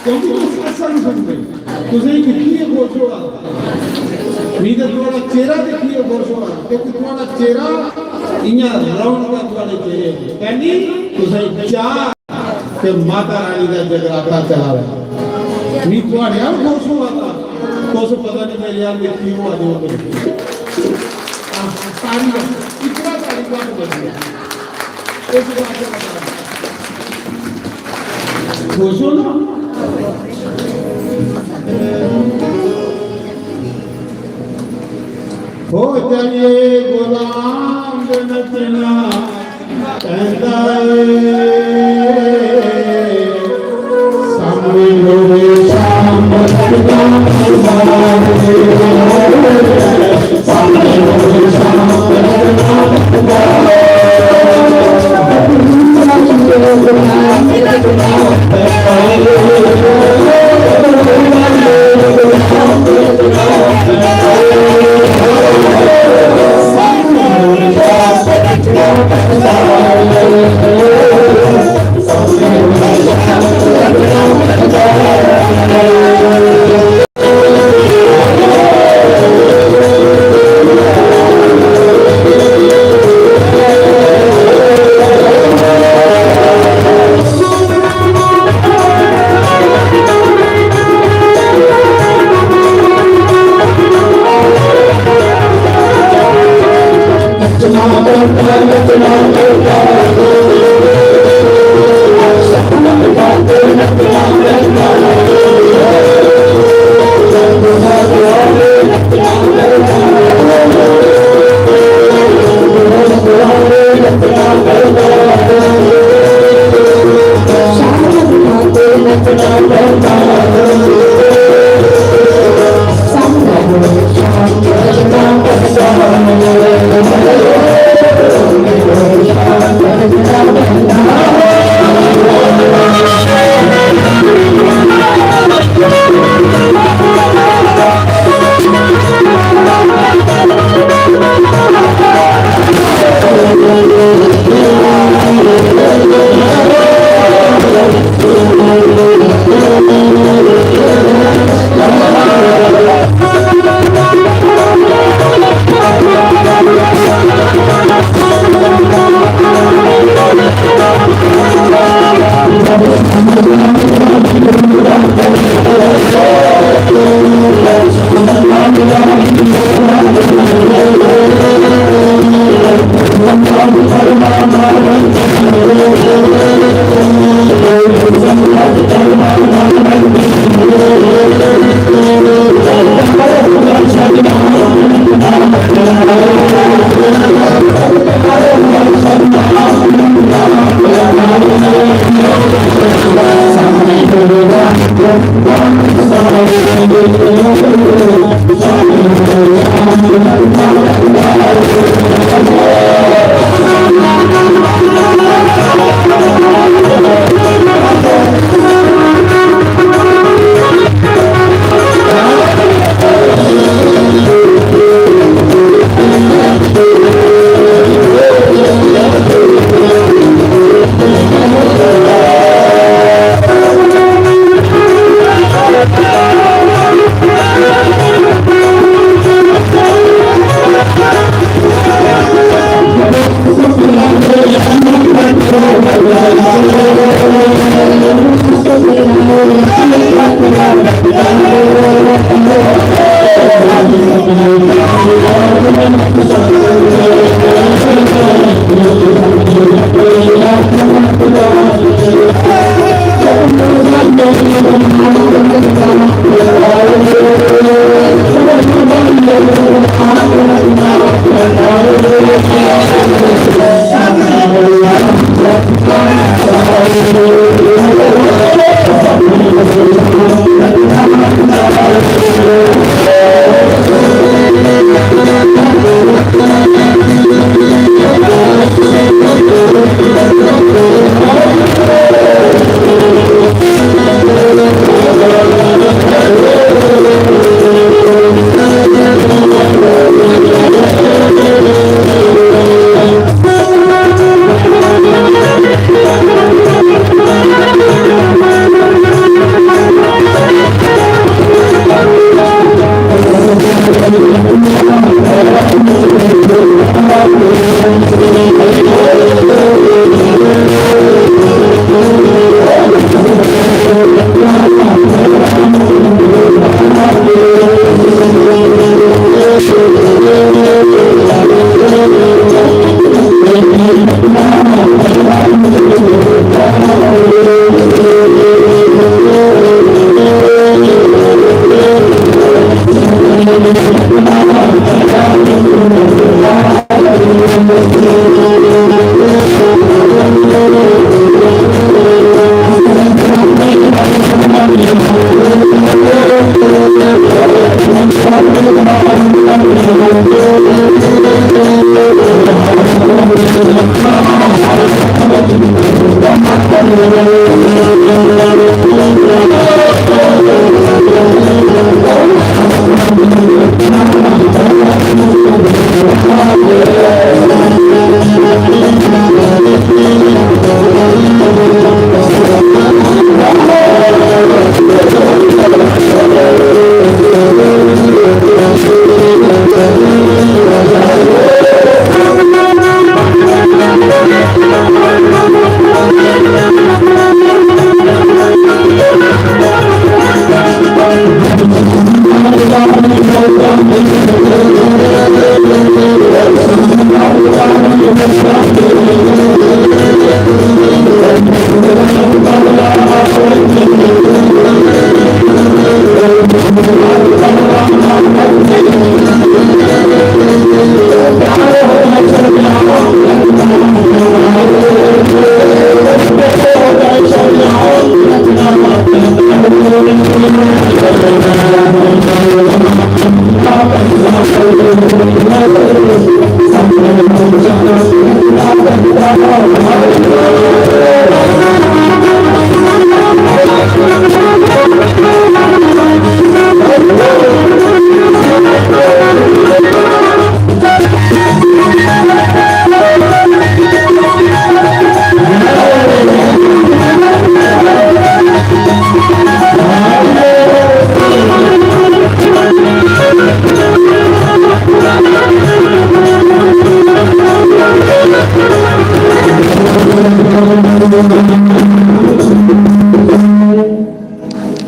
क्योंकि तुस सत्संग सुनदे, तुसें दिक्खियै खुश होआ। मी ते थुआड़ा चेहरा दिक्खियै खुश होआ, क्योंकि थुआड़ा चेहरा इ'यां रौनक ऐ थुआड़े चेहरे च। कैली तुसें चाह ते माता रानी दा जगराता चला दा। मी थुआढ़े आल खुश होआ दा, तुस पता नहीं मेरे आल मिट्टी होआ दे होंदे। आह, तारी, इतना तारी घट्ट बजी ऐ। इस बात का पता नहीं। खुश हो ना? हो जाइए गुलाम दे नचना।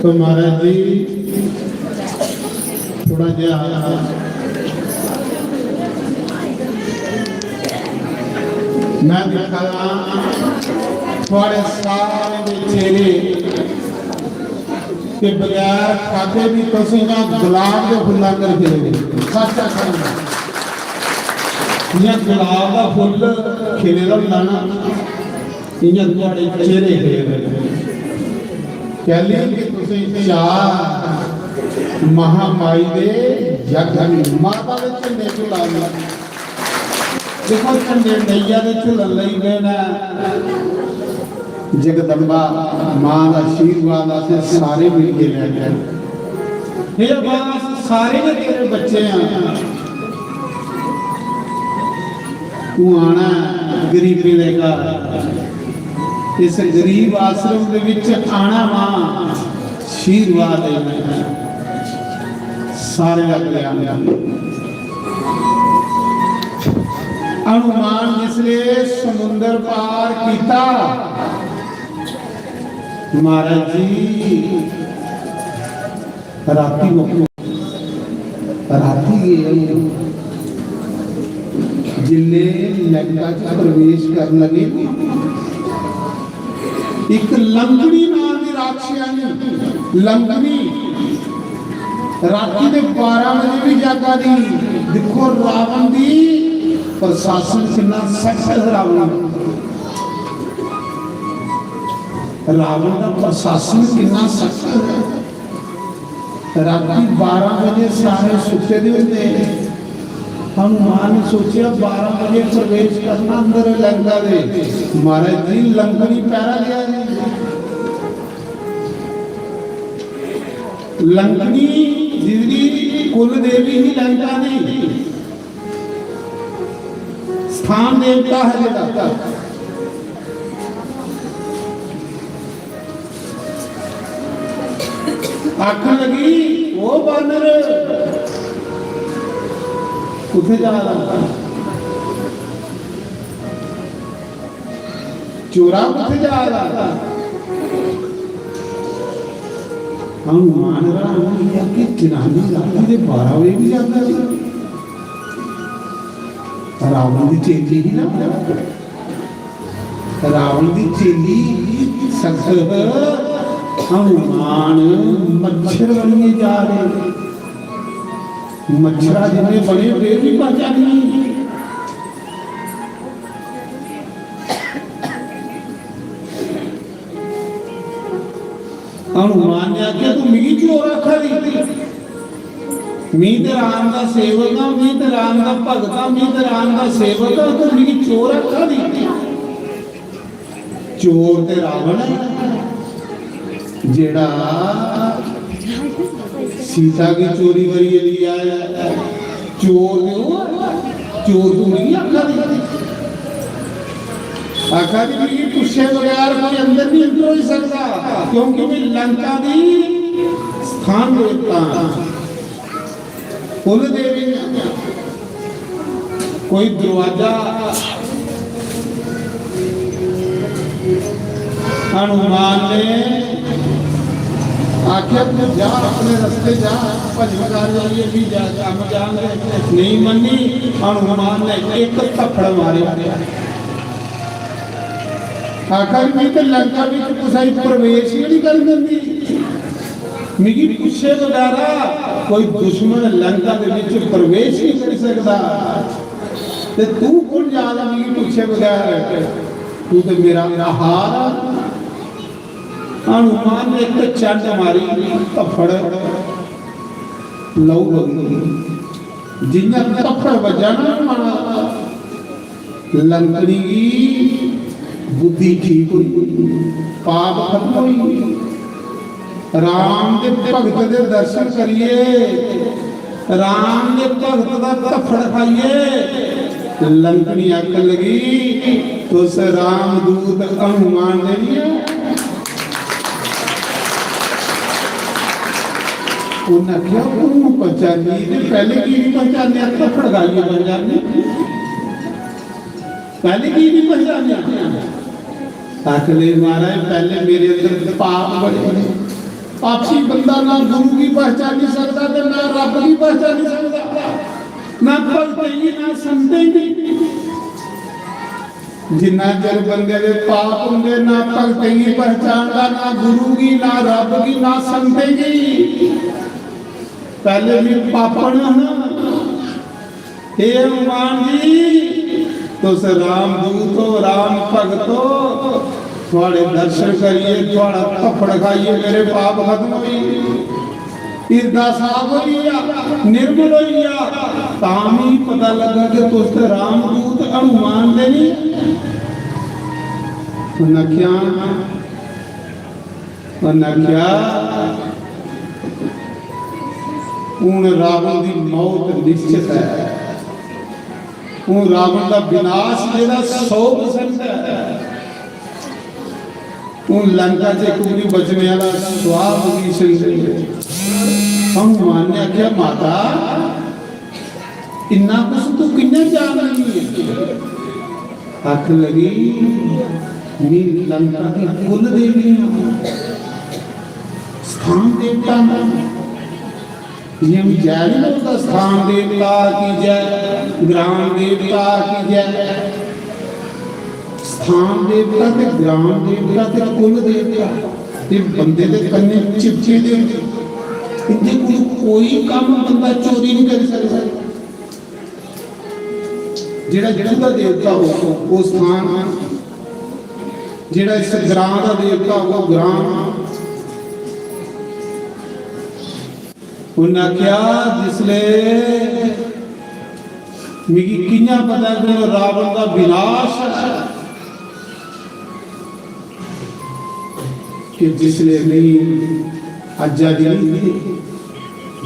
तो महाराज जी, थोड़ा जेहा मैं दिक्खा दा, थुआड़े सारे दे चेहरे ते बगैर खादे भी तुसें इ'यां गुलाब दे फुल्लां कर देने। सच्च आखा ना, इ'यां गुलाब दा फुल्ल खिले दा होंदा ना, इ'यां थुआड़े चेहरे खिले दे। कैली कि तुसें चार महामाई दे यज्ञ, माता दे झंडे झुला दे। देखो, झंडे लेइयै ते झुलन लगी पे न। जगदम्बा मां दा आशीर्वाद असें सारे मिलके लैना ऐ। हे मां, अस सारे गै तेरे बच्चे आं। तू आना ऐ गरीबें दे घर, इस गरीब आश्रम दे विच आना मां, आशीर्वाद देना ऐ। सारे अगले आंदे। हनुमान जिसले समुंदर पार कीता, महाराज जी, राती मुक्क, राती गे हून। जिसले लंका च प्रवेश करन लगे, इक लंकनी नां दी राक्षसनी, लंकनी राती दे बारां बजे भी जागा दी। दिक्खो रावण दी प्रशासन किन्ना सख्त है। रावण दा, रावण दा प्रशासन किन्ना सख्त है। राती बारां बजे सारे सुत्ते दे होंदे। हनुमान ने सोचेआ, बारां बजे प्रवेश करना अंदर लंका दे। महाराज जी, लंकनी पैरा देआ दी। लंकनी जिसदी कुल देवी ही लंका दी, स्थान देवता है जेह्ड़ा। आखन लगी, "ओ बानर, कुत्थै जा दा? चोरा, कुत्थै जा दा?" हनुमान राम गी आखे, जनानी राती दे बारां बजे बी जागदी सी। रावण दी चेली ही ना। रावण दी चेली सखत हनुमान मच्छर बनियै जा रहे। मच्छरा जिन्ने बने, फिर भी पहचानी नहीं। हनुमान ने आखेआ, "तू मिगी चोर आखा दी? मी ते राम दा सेवक आं, मी ते राम दा भगत आं, मी ते राम दा सेवक आं, तू मिगी चोर आखा दी?" चोर ते रावण ऐ, जेड़ा सीता गी चोरी करियै लेई आया। चोर ते ओह्, चोर तू नहीं आखा दी। आखा दी, "मिगी पुच्छे बगैर कोई अंदर नहीं एंटर होई सकदा, क्योंकि मैं लंका दी स्थान देवता हां, कुल देवी हां।" कोई दरवाजा हनुमान ने आखेआ, "तू जा, अपने रस्ते जा, भजन कर, जाइयै भी जा, कम्म जान दे।" नहीं मन्नी। हनुमान ने इक थप्पड़ मारेआ। आखा दी, "मैं ते लंका बिच कुसै गी प्रवेश ही नहीं करन दिंदी। मिगी पुच्छे बगैरा कोई दुश्मन लंका दे बिच प्रवेश नहीं करी सकदा। ते तू कौन जा दा मिगी पुच्छे बगैर? तू ते मेरा आहार आ।" हनुमान ने इक चंड मारी, धफ्फड़, लहू बगी। जियां धफ्फड़ बज्जा ना हनुमान, लंकनी गी बुद्धि ठीक होई, पाप खत्म होई। राम दे भगत दे दर्शन करियै, राम दे भगत दा धफ्फड़ खाइयै लंकनी आखन लगी, "तुस रामदूत हनुमान दे नहीं हो?" उन्हें आखेआ, "हून पहचानी, ते पैह्ले की नहीं पहचानेआ? धफ्फड़ खाइयै पहचानी।" पैह्ले की नहीं पहचानेआ? आखदे, "महाराज, पैह्ले मेरे अंदर पाप बड़े ने। पापी बंदा ना गुरु गी पहचानी सकदा ते ना रब गी पहचानी सकदा, ना भगतें गी, ना संतें गी।" जिन्ना चिर बंदे दे पाप होंदे, ना भगतें गी पहचानदा, ना गुरु गी, ना रब गी, ना संतें गी। पैह्ले भी पापन हा। हे हनुमान जी, तुस रामदूत हो, राम भगत हो, थुआड़े दर्शन करियै, थुआड़ा धफ्फड़ खाइयै मेरे पाप खत्म होई गे, हिरदा साफ होई गेआ, निर्मल होई गेआ। तां मिगी पता लग्गा कि तुस ते रामदूत हनुमान दे नहीं। उन्नै आखेआ, उन्नै आखेआ, "हून रावण दी मौत निश्चत ऐ, हून रावण दा विनाश जेह्ड़ा सौ परसेंट ऐ, हून लंका च इक बी बचने आह्ला सुआह पोजीशन नहीं ऐ।" हनुमान ने आखेआ, "माता, इन्ना कुछ तू कि'यां जाननी है?" आखन लगी, "मैं लंका की कुल देवी हां, स्थान देवता हां।" जियां मैं जय नहीं बोलदा, "स्थान देवता की जय, ग्राम देवता की जय।" स्थान देवता ते ग्राम देवता ते कुल देवता, ते बंदे दे कन्नै चिपके दे होंदे। इंदे कोल कोई कम्म बंदा चोरी नहीं करी सकदा। जेह्ड़ा जित्थूं दा देवता हो, ओह् स्थान, जेह्ड़ा इस ग्रां दा देवता हो, ओह् ग्रां। उन्नै आखेआ, "जिसले मिगी कि'यां पता कि रावण दा विनाश ऐ?" कि जिसले मिगी आजादी नहीं थी,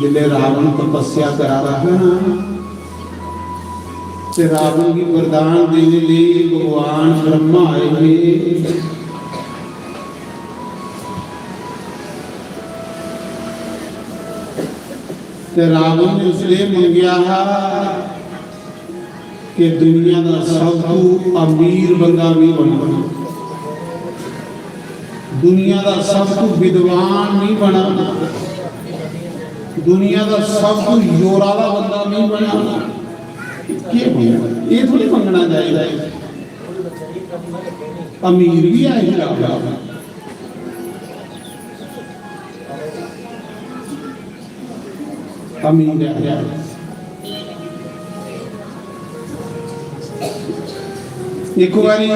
जिसले रावण तपस्या करा रहा था ना, ते रावण गी वरदान देने लेई भगवान ब्रह्मा आए हुए। ते रावण ने उसले मंगेआ हा कि दुनिया दा सब तू अमीर बंदा भी बनना। दुनिया दा सब तू विद्वान नहीं बना, दुनिया दा सब तू जोर आह्ला बंदा नहीं बना। केह् मंगना? एह् थोड़ी मंगना चाहिदा। अमीर भी ऐ ही राजा। अमीर ऐ। इक बारी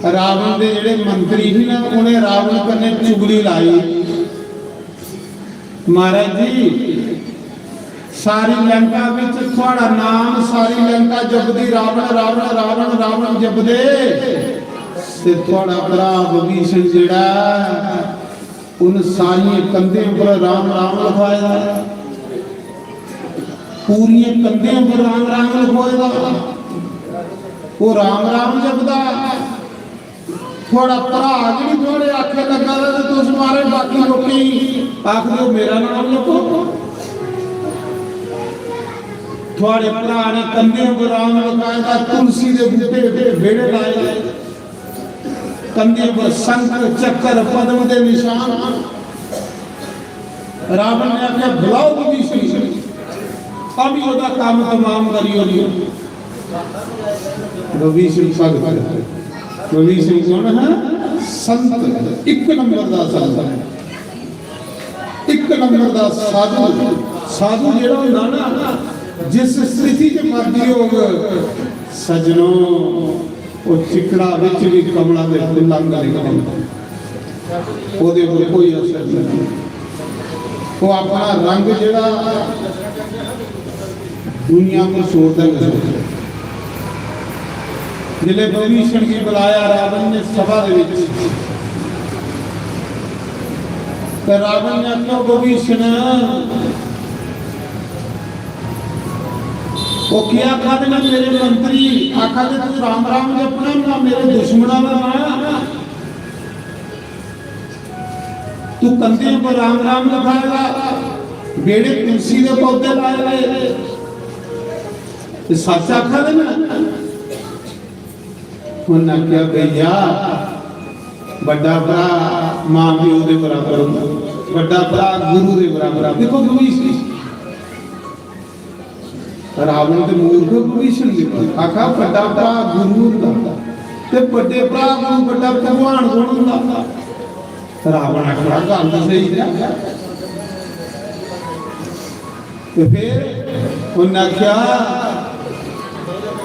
रावण दे जेह्ड़े मंत्री ही ना, उ'नें रावण कन्नै चुगली लाई, "महाराज जी, सारी लंका बिच थुआड़ा नाम, सारी लंका जपदी रावण, रावण, रावण, रावण जपदे, ते थुआड़ा भ्रा विभीषण जेह्ड़ा, उन सारियें कंधें पर राम राम लिखवाए दा, पूरियें कंधें पर राम राम लिखवाए दा, ओह् राम राम जपदा।" थुआड़ा भ्रा गै निं थुआड़े आखै लग्गा दा ते तुस महाराज बाकी लोकें गी आखदे ओ मेरा नाम लैओ। थुआड़े भ्रा ने कंधें पर राम लखाए दा, तुलसी दे बूटे दे बेड़े लाए, कंधें पर शंख, चक्कर, पद्म दे निशान। रावण ने आखेआ, "बुलाओ विभीषण, अभी ओह्दा कम्म तमाम करी ओड़ियो।" विभीषण भगत, विभीषण कौन है? संत, इक नंबर दा संत, इक नंबर दा साधु। साधु जेह्ड़ा होंदा ना, जिस स्थिति च मर्जी होग, सज्जनो, ओह् चिक्कड़ा बिच बी कमला दे फुल्ल आंगर निकलदा, ओह्दे पर कोई असर नहीं। ओह् अपना रंग जेह्ड़ा दुनिया पर छोड़दा गै छोड़दा। जिसलै विभीषण गी बुलाया रावण ने सभा दे विच, ते रावण ने आखेआ, "विभीषण, ओह् केह् आखा दे न मेरे मंत्री? आखा दे तू राम राम जपना ना, मेरे दुश्मना दा नां। तू कंधें पर राम राम लखाए दा, बेड़े तुलसी दे पौधे लाए दे, ते सच्च आखा दे न?" उन्नै आखेआ, "भैया, बड्डा भ्रा मां प्यो दे बराबर होंदा, बड्डा भ्रा गुरु दे बराबर।" दिक्खो, गुरु इसी रावण ते मूर्ख विभीषण दे कोल। आखा बड्डा भ्रा गुरु होंदा ते बड्डे भ्रा कोल बड्डा भगवान कौन होंदा? रावण आखा गल्ल ते स्हेई ऐ। ते फिर उन्नै आखेआ,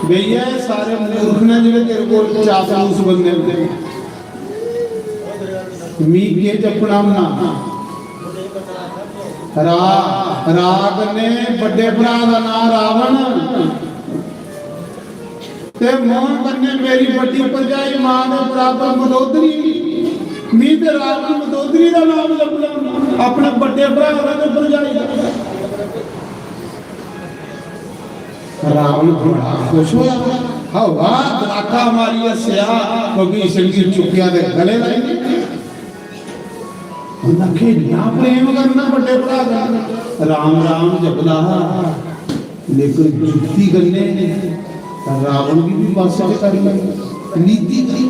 "भैया, एह् सारे मूर्ख न जेह्ड़े तेरे कोल चापलूस बंदे होंदे न। मी केह् जपना होना? रा, रा कन्नै बड्डे भ्रा दा नांऽ रावण, ते मोह कन्नै मेरी बड्डी भरजाई मां दे बराबर मंदोदरी। मी ते रावण मंदोदरी दा नांऽ जपना होना, अपने बड्डे भ्रा दा ते भरजाई दा।" रावण बड़ा खुश होया। हवा गड़ाका मारी हस्सेआ, विभीषण गी चुक्केआ ते गले लाई लेआ। उन्नै आखेआ, "इन्ना प्रेम करना बड्डे भ्रा दा।" राम राम जपदा हा, लेकिन जुक्ति कन्नै रावण गी भी बस च करी लैंदा। नीति करी।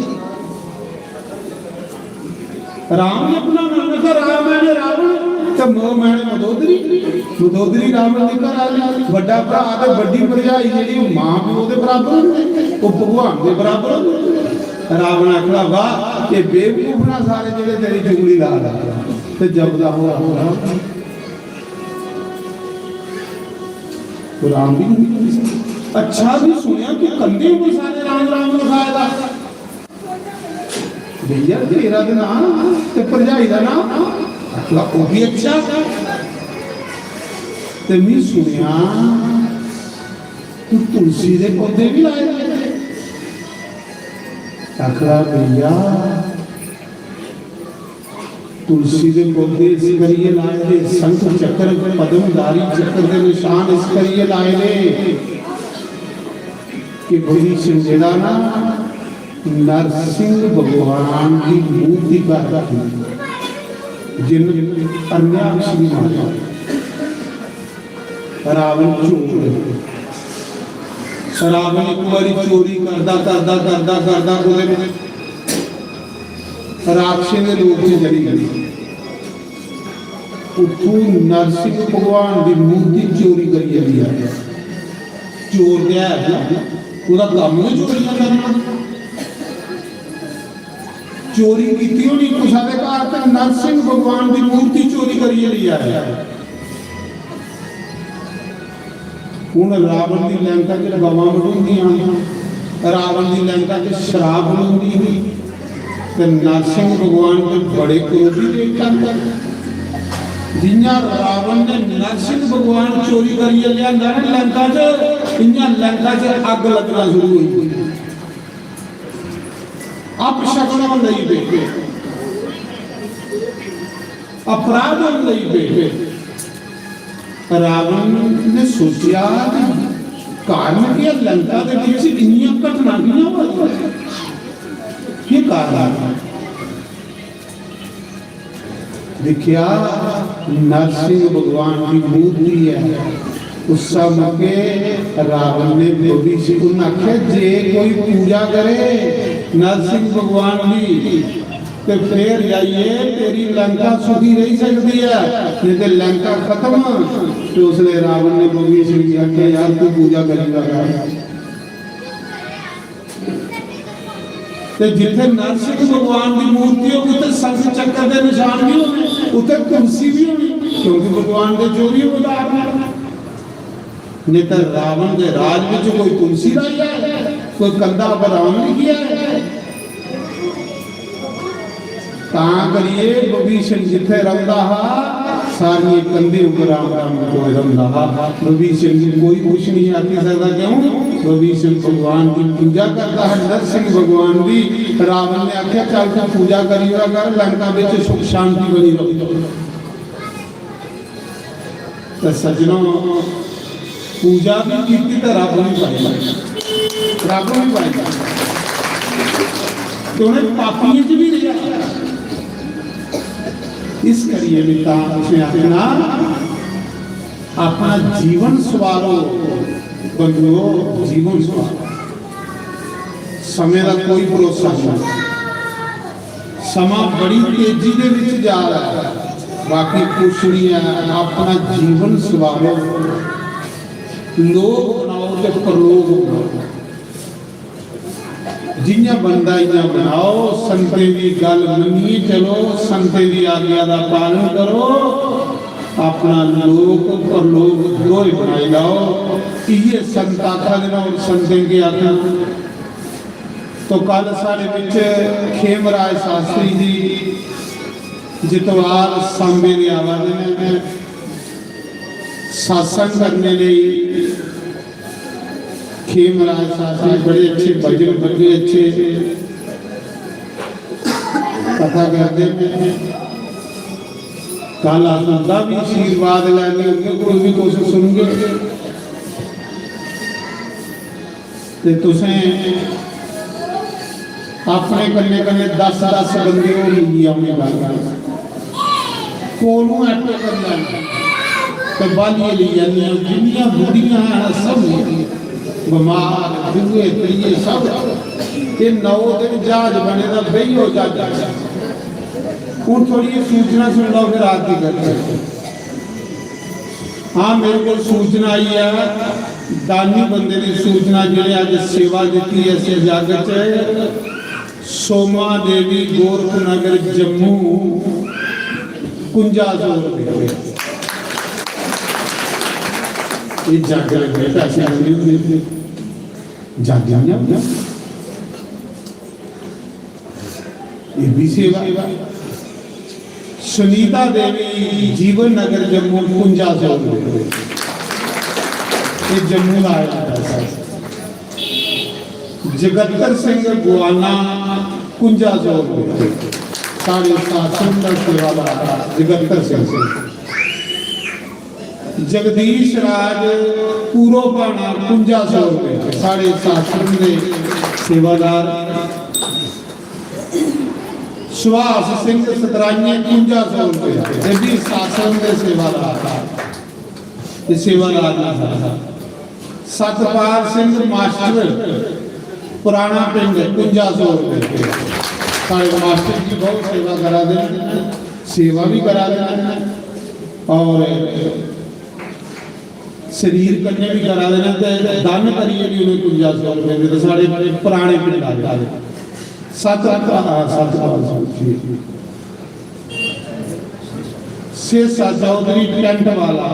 राम ने अपना नाम रखा, राम मैंने रावण, ते मोह मैंने मंदोदरी। मंदोदरी रावण दी घर आह्ली, बड्डा भ्रा ते बड्डी भरजाई जेह्ड़ी, ओह् मां प्यो दे बराबर होंदे, ओह् भगवान दे बराबर होंदे। रावण आखदा, "वाह, ये बेवकूफ ना सारे जेह्ड़े तेरी चुगली ला रहे।" ते जपदा हुआ राम। तो राम भी नहीं बोल सकते। अच्छा भी सुनिया, तू कंधे पर सारे राम राम लिखाए दा। भैया, तेरा ते नाम ते भरजाई दा नाम, आखदा, "ओह् भी अच्छा।" ते मी सुनेआ, "तू तुलसी दे पौधे भी लाए दे?" आखदा, "भैया, तुलसी दे पौधे इस करियै लाए दे, शंख चक्र, पद्मधारी चक्र दे निशान इस करियै लाए दे कि विभीषण जेह्ड़ा ना, नरसिंह भगवान दी मूर्ति घर रखी, जिन हरण्याक्ष गी मारेआ।" रावण चोर ऐ। रावण इक बारी चोरी करदा, करदा, करदा, करदा कुतै, राक्षसें दे लोक च चली गई। उत्थूं नरसिंह भगवान दी मूर्ति चोरी करियै लेई आया। चोर ते है ना, ओह्दा कम्म गै चोरियां करना। चोरी कीती होनी कुसै दे घर, ते नरसिंह भगवान दी मूर्ति चोरी करियै लेई आया। हून रावण दी लंका च गवां बडोंदियां हियां, रावण दी लंका च शराब बलोंदी ही, ते नरसिंह भगवान ते बड़े क्रोधी देवता न। जियां रावण ने नरसिंह भगवान चोरी करियै लेआंदा ना लंका च, इयां लंका च अग्ग लगना शुरू होई। अपशकुन होन लगी पे, अपराध होन लगी पे। रावण ने सोचेआ कि कारण केह् ऐ, लंका दे बिच इन्नियां घटना कि'यां होआ दियां? केह् कारण ऐ? दिक्खेआ, नरसिंह भगवान दी मूर्ति ऐ। उस्सै मौके रावण ने भविष्य, उन्नै आखेआ, "जे कोई पूजा करे नरसिंह भगवान दी, ते फिर जाइयै तेरी लंका सुखी रेही सकदी ऐ, नेईं ते लंका खत्म।" ते उसलै रावण ने भविष्य गी आखेआ, "यार, तू पूजा करी लै।" ते जित्थे नरसिंह भगवान दी मूर्ति होगी, उत्थे शंख चक्र दे निशान भी होने, उत्थे तुलसी भी होनी, क्योंकि भगवान दे चौबी अवतार ने। नेईं ते रावण दे राज विच कोई तुलसी लाई आए, कोई कंधा पर राम लिखी आए। तां करियै विभीषण जित्थे रौंदा हा, सारियें कंधें उपर राम राम लिखोए दा होंदा हा। विभीषण गी कोई कुछ नहीं आखी सकदा। क्यों? विभीषण भगवान की पूजा करदा हा, नरसिंह भगवान दी। रावण ने आख्या, "चल, तू पूजा करी ओड़ा कर, लंका विच सुख शांति बनी रहो।" ते सज्जनो, पूजा भी कीती ते रब भी पाई, रब भी पाई। ते उन्हें पापियें च भी रेहा। इस करियै भी तां तुसें आखना, अपना जीवन सवारो बंधुओ, जीवन सवारो। समें दा कोई भरोसा नहीं। समां बड़ी तेजी दे विच जा रहा है, बाकी कुछ नहीं है। अपना जीवन सवारो, लोक बनाओ ते परलोक बनाओ। जियां बनदा इयां बनाओ, संतें दी गल मन्नियै चलो, संतें दी आज्ञा दा पालन करो, अपना लोक परलोक दोए बनाई लैओ। इयै संत आखा दे न, और संतें गी आखना। तो कल साढ़े बिच खेमराज शास्त्री जी जितवाल सांबे दे आवा दे ने, सत्संग करने लेई खेमराज शास्त्री बड़े अच्छे भजन, बड़े अच्छे कथा करदे ने। कल अस उंदा भी आशीर्वाद लैने, उंदे कोल भी कुछ सुनगे। ते तुसें अपने कन्नै कन्नै दस दस बंदे होर लेइयै औने, गल्ल कोलू ऐटो करी लैना ते बालियै लेई जानियां। जिन्नियां बुढ़ियां हैन, सब लेई, बमार, दूए त्रिये, सब। ये नौ दिन जहाज बने दा, बेहियो जहाज। हून थोड़ी सूचना सुन लो, फिर आरती करते हैं। हाँ, मेरे को सूचना आई है, दानी बंदे की सूचना, जिन्हें अज सेवा दी इस जग च, सोमा देवी गोरख नगर जम्मू, कुंजा सौ रुपये। ये जग लगे, पैसे लगे, जग नहीं। ये भी सेवा। सुनीता देवी, जीवन नगर जम्मू, कुंजा सौ रुपये। ये जम्मू का आया पैसा। जगत्तर सिंह गुआना, कुंजा सौ रुपये। साढ़े शासन का सेवादार जगत्तर सिंह। जगदीश राज पूरो भाना, कुंजा सौ रुपये। साढ़े शासन के सेवादार। सुभाष सिंह सतराइये, कुंजा सौ रुपये। ये भी शासन के सेवादार, ये सेवादार ने साढ़ा। सतपाल सिंह मास्टर, पुराना पिंड, कुंजा सौ रुपये। साढ़े मास्टर जी बहुत सेवा करा दे न, सेवा भी करा दे न और शरीर कन्नै भी करा दे न ते दान करियै भी उ'नें कुंजा सौ रपेऽ दे। साढ़े पराने पिंड आए दे सत सतपाल सिंह जी, सेसा चौधरी टैंट वाला,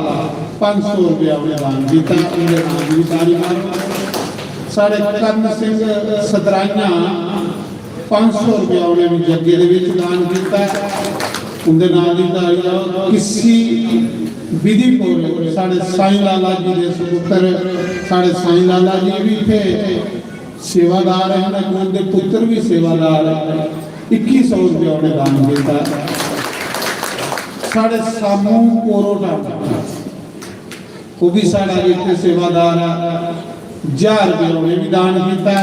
पंज सौ रुपया उ'नें दान कीता। उं'दे नाम दी तारी मारो। साढ़े कर्ण सिंह सतराइयां, पंज सौ रुपया उ'नें भी जग्गे दे विच दान कीता। उं'दे नाम दी तारी लाओ। किसी विधिपुर साढ़े साईं लाला जी दे सुपुत्र, साढ़े साईं लाला जी भी इत्थे सेवादार हैं, उं'दे पुत्र भी सेवादार हैं। इक्की सौ रुपया उ'नें दान कीता। साढ़े सामू कोरोटा, ओह् भी साढ़ा इत्थे सेवादार है, ज्हार रुपया उ'नें भी दान कीता।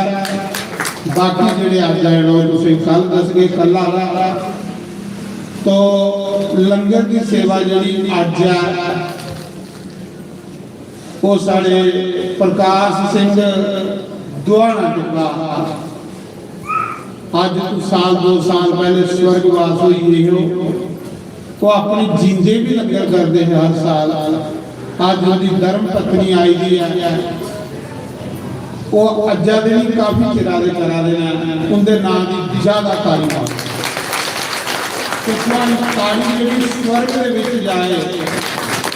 बाकी जेह्ड़े अज्ज आए न, ओह् तुसें कल दसगे, कल आह्ला। तो लंगर दी सेवा जेह्ड़ी अज्ज ऐ, ओह् साढ़े प्रकाश सिंह दुहाना टुका, अज्ज तू साल दो साल पैह्ले स्वर्गवास होई गे हो। ओह् अपनी जींदे बी लंगर करदे हे हर साल। अज्ज उं'दी धर्म पत्नी आई दी ऐ, ओह् अज्जा दे बी काफी चिरा दे करा दे न। उं'दे नां दी ज्यादा तारीफ ते थुआड़ी ताड़ी जेह्ड़ी स्वर्ग दे विच जाए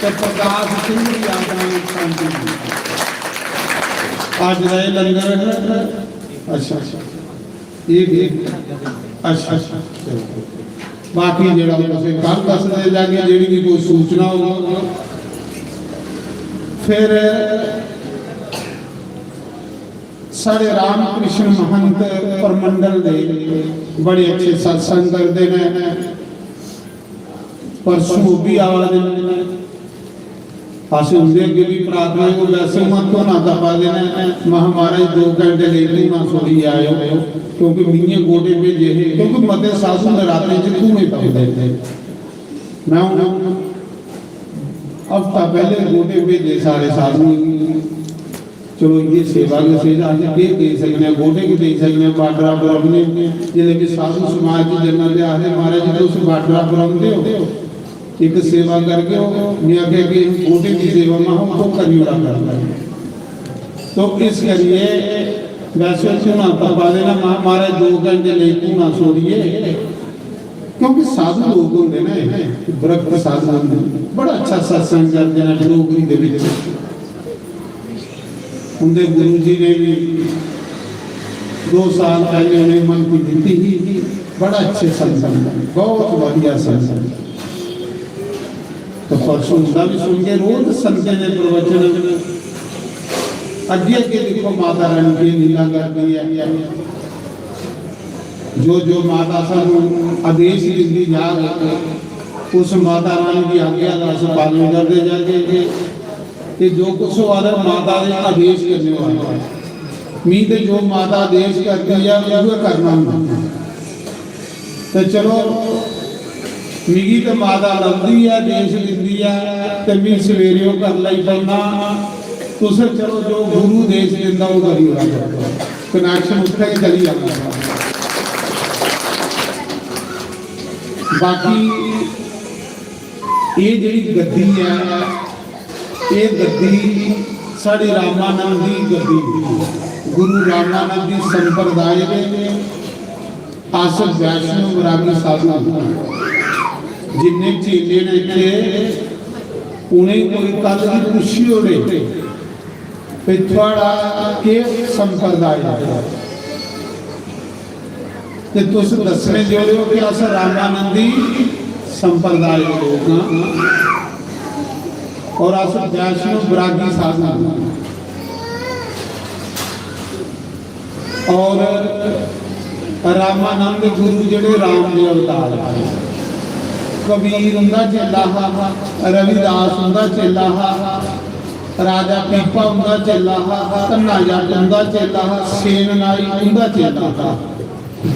ते प्रकाश सिंह दी आत्मा गी शांति मिले। अज्ज दा एह् लंगर, अच्छा, अच्छा, एह् भी, अच्छा, अच्छा, चलो। बाकी जेह्ड़ा तुसें कल दसदे जागे, जेह्ड़ी भी कोई सूचना होग। फिर साढ़े रामकृष्ण महंत परमंडल दे बड़े अच्छे सत्संग करदे ने, परसों ओह् भी आवा दे ने। अस उं'दे अग्गें भी प्रार्थना, ओह् वैसे उ'आं धोना तपा दे ने। महा महाराज दो घंटे लेई धूना छोड़ी आयो, क्योंकि मियें गोडे भेजे हे, क्योंकि मते साधु नरातें च धूने पौंदे ने। मैं हून हफ्ता पैह्ले गोडे भेजे सारे साधुएं गी। चलो, इ'यै सेवा गै सेवा, अस केह् देई सकने आं? गोडे गै देई सकने आं, बार्डरा पर अपने जिसलै बी साधु समाज च जन्ना ते आखदे, "महाराज जी, तुस बार्डरा पर औंदे हो, इक सेवा करगे ओ।" में आखेआ कि गोडे दी सेवा, में हा, "ओह् करी ओड़ा करना।" तो इस करियै वैसे धूना तपा दे ना, महा, "महाराज, दो घंटे लेई धूना छोड़िए।" क्योंकि साधु लोग होंदे ना, विरक्त साधु होंदे, बड़ा अच्छा सत्संग करदे ने डोगरी दे विच। उंदे गुरु जी ने भी दो साल पहले उन्हें मन की नीति ही, बड़ा अच्छे सत्संग, बहुत बढ़िया सत्संग। तो परसों उंदा भी सुन के रोज संतें दे प्रवचन अगे अगे देखो माता रानी की लीला करती है। जो जो माता सानू आदेश दिंदी जाग, उस माता रानी की आज्ञा का अस पालन करते जागे। ते जो कुछ होआ दा माता दे आदेश कन्नै होआ दा। मी ते जो माता आदेश करदी ऐ, उ'ऐ करना होंदा। ते चलो, मिगी ते माता लभदी ऐ, आदेश दिंदी ऐ, ते मी सवेरे ओह् कर लेई पौना। तुस चलो, जो गुरु आदेश दिंदा, ओह् करी ओड़ा करो। कनैक्शन उत्थै गै चली जाना। बाकी एह् जेह्ड़ी गद्दी ऐ, एह् गद्दी साढ़ी रामानंद दी गद्दी, गुरु रामानंद दी संप्रदाय दे अस वैष्णव वैरागी साधु आं। जिन्ने चेले ने इत्थे, उ'नें कोई कल गी पुच्छी ओड़े, ते थुआढ़ा केह् संप्रदाय ऐ? ते तुस दस्सने जोड़े हो कि अस रामानंदी संप्रदाय दे लोक हां और अस वैष्णव वैरागी साधु हां। और रामानंद गुरु जेह्ड़े राम दे अवतार हे। कबीर उंदा चेला हा, रविदास उंदा चेला हा, राजा पीपा उंदा चेला हा, धन्ना जट उंदा चेला हा, सेन नाई उंदा चेला हा।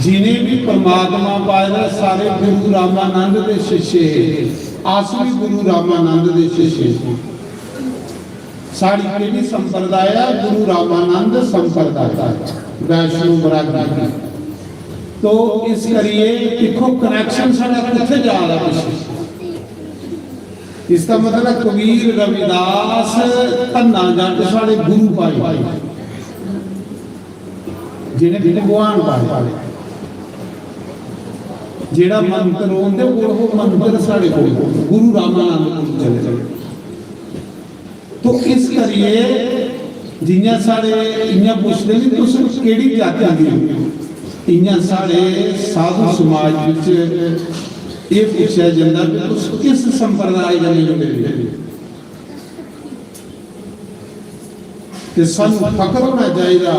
जिन्हें भी परमात्मा पाए दा, सारे गुरु रामानंद दे शिष्य हे। अस भी गुरु रामानंद दे शिष्य हे। साढ़ी केह्ड़ी संप्रदाय ऐ? गुरु रामानंद संप्रदाय, वैष्णो वैरागी। तो इस करिए दिक्खो, कनेक्शन साढ़ा कुत्थै जा दा पिच्छे। इसदा मतलब कबीर, रविदास, धन्ना जट साढ़े गुरु पाए, जि'नें भगवान पाए। जेह्ड़ा मंत्र उं'दे कोल, ओह् मंत्र साढ़े कोल, गुरु रामानंद कोल चले। तो इस करिए जि'यां साढ़े इ'यां पुछदे न, "तुस केह्ड़ी जाति दे ओ?" इ'यां साढ़े साधु समाज बिच एह् पुच्छेआ जंदा कि "तुस किस संप्रदाय कन्नै जुड़े दे ओ?" ते सानू फख्र होना चाहिदा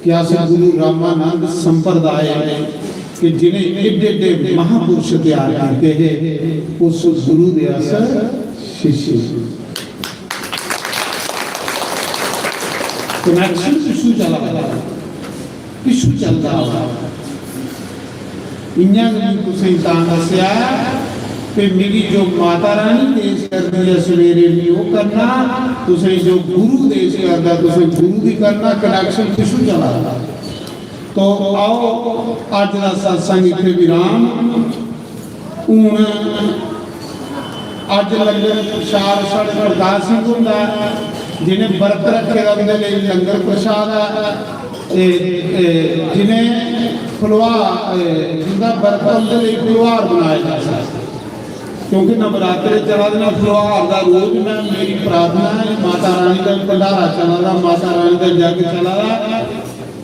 कि अस गुरु रामानंद संप्रदाय के जि'नें एड्डे एड्डे महापुरुष त्यार कीते हे, उस गुरु दे अस शिष्य। कनेक्शन पिच्छू चला दा, पिच्छू चलदा आवा। इ'यां गै में तुसें गी तां दस्सेआ कि मिगी जो माता रानी देश करदी ऐ, सवेरे में ओह् करना, तुसें जो गुरु देश करदा, तुसें गुरु दी करना। कनेक्शन पिच्छू चला दा। तो आओ, अज्ज दा सत्संग इत्थै विराम। हून अज्ज लंगर प्रसाद साढ़े प्रकाश सिंह हुंदा ऐ, जि'नें व्रत रक्खे दा उं'दे लेई लंगर प्रसाद ऐ। ते, ते जि'नें फलोहार, ए, जिं'दा व्रत ऐ उं'दे लेई फलोहार बनाए दा ऐ। क्योंकि नवरात्रे चला दे न, फलोहार दा रोज में, मेरी प्रार्थना ऐ, माता रानी दा भंडारा चला दा, माता रानी दा जग चला दा।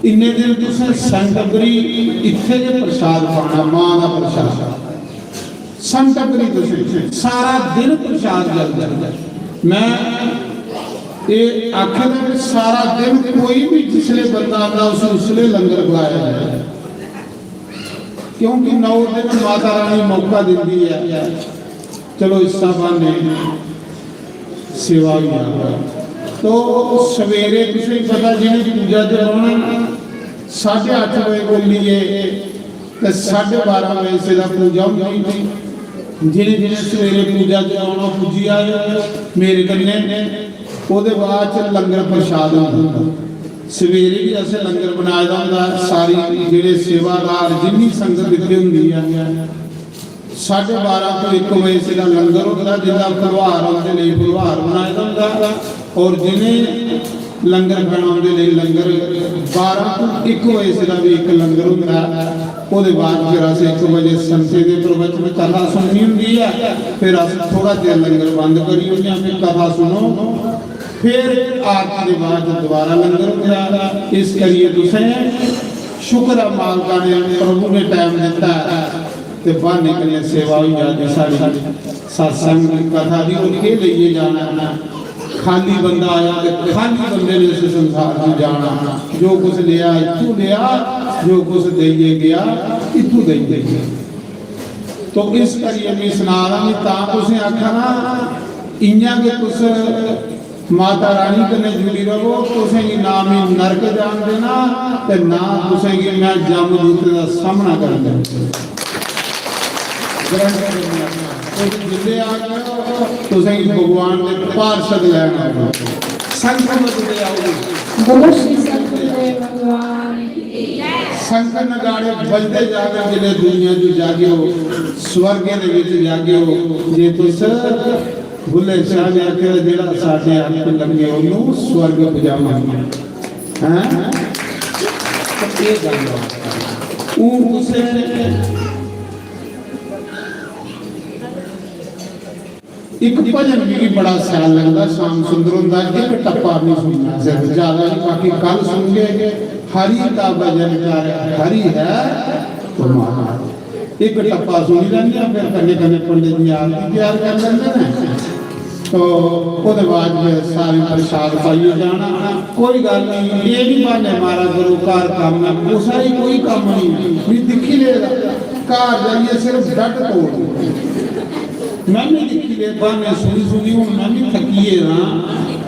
इन्ने दिन तुसें संगत गी इत्थै गै प्रसाद पाना, मां दा प्रसाद। संत करी तुसें सारा दिन प्रसाद चलदा। मैं ये आखे दा कि सारा दिन कोई भी जिसले बंदा आंदा, उसी उसले लंगर खलाया जाए, क्योंकि नौ दिन माता रानी मौका दिंदी है। चलो, इस बहाने सेवा भी आ। तो सवेरे तुसें पता, जिन्हें पूजा च रौहना, साढ़े अट्ठ बजे कोल लेइयै ते साढ़े बारां बजे सिद्धा पूजा होंदी ही। जि'नें जि'नें सवेरे पूजा च औना, पुज्जी आएओ मेरे कन्नै। ओह्दे बाद च लंगर प्रसाद होंदा। सवेरे बी असें लंगर बनाए दा होंदा। सारी जेह्ड़े सेवादार, जिन्नी संगत इत्थै होंदी ऐ, साढ़े बारां तो इक बजे सिद्धा लंगर होंदा, जिंदा फलोहार होंदे नेईं, फलोहार बनाए दा होंदा। और जि'नें लंगर खाना उं'दे लेई लंगर, बारां तो इक बजे सिद्धा भी इक लंगर होंदा ऐ। ओह्दे बाद फिर अस इक बजे संते दे प्रवचन, कथा सुननी होंदी ऐ। फिर अस थोड़ा देर लंगर बंद करी ओड़ने आं, फिर कथा सुनो, फिर आरती दे बाद दोबारा लंगर होंदा ऐ। इस करियै तुसें शुक्र ऐ, मालका ने, प्रभु ने टाइम दित्ता ऐ ते बहाने कन्नै सेवा होई जा दी साढ़ी। सत्संग दी कथा दी होर केह् लेइयै जाना? खाली बंदा आया ते खाली बंदे ने इस संसार च जाना। जो कुछ लेआ इत्थूं लेआ, जो कुछ देइयै गेआ इत्थूं देइयै गेआ। तो इस करियै मैं सना दा, मैं तां तुसें आखा ना, इ'यां गै तुस माता रानी कन्नै जुड़ी रवो, तुसें गी ना मैं नरक जान देना ते ना तुसें गी मैं जमदूतें दा सामना करन देना। गारंटी दिन्ने आं। तुस जिंदे आ गए ओ, तुसें गी भगवान दे पार्षद लैन आए। संगत दे आओ। बोलो श्री सतगुरुदेव भगवान की। संगत नगाड़े बजदे जावे, जिले दुनिया जो जागे हो, स्वर्गे दे विच जागे हो, जे तुस बुल्ले शाह ने आखेआ, "जेह्ड़ा साडे हत्थ लग्गे, ओनू स्वर्ग पजावांगे।" हैं? ते एह् गल्ल ऐ। हून तुसें इक भजन मिगी बड़ा शैल लगदा, श्याम सुंदर हुंदा, इक टप्पा में सुनना, सिर्फ ज्यादा नहीं, बाकी कल सुनगे। हरि का भजन कर, हरि है तुम्हारा। इक टप्पा सुनी लैने आं, फिर कन्नै कन्नै पंडित जी आरती त्यार कर लेंदे ने। तो ओह्दे बाद फिर सारे प्रसाद पाइयै जाना। कोई गल्ल नहीं, ये नहीं बहाने मारा करो, घर कम्म है, कुसै गी कोई कम्म नहीं। मैं दिक्खी ले, घर जाइयै सिर्फ डट तोड़। मैं भी दिक्खी ले, बहाने सुनी सुनी हूं मैं भी थकी गेदा,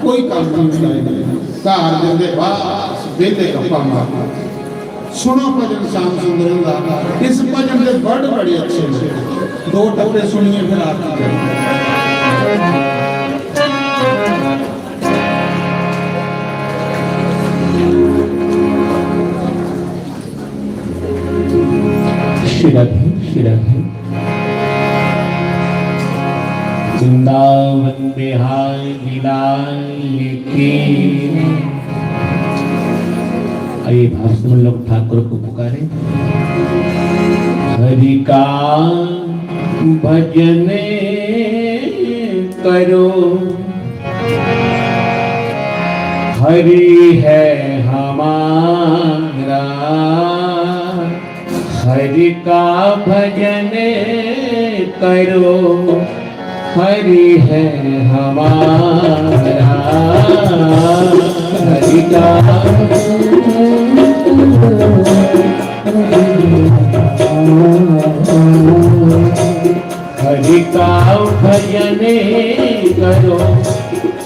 कोई कम्म नहीं होंदा। घर जंदे बस बेहले गप्पा मारना। सुनो भजन श्याम सुंदर हुंदा। इस भजन दे वर्ड बड़े अच्छे ने। दो टप्पे सुनिए, फिर आरती करें। श्री राधे, श्री राधे। वृंदावन बिहारी लाल की। आइए, भाव से हम लोग ठाकुर को पुकारें। हरि का भजन करो, हरि है हमारा। हरि का भजन करो, हरि है हमारा। हरि का, हरि का भजन करो,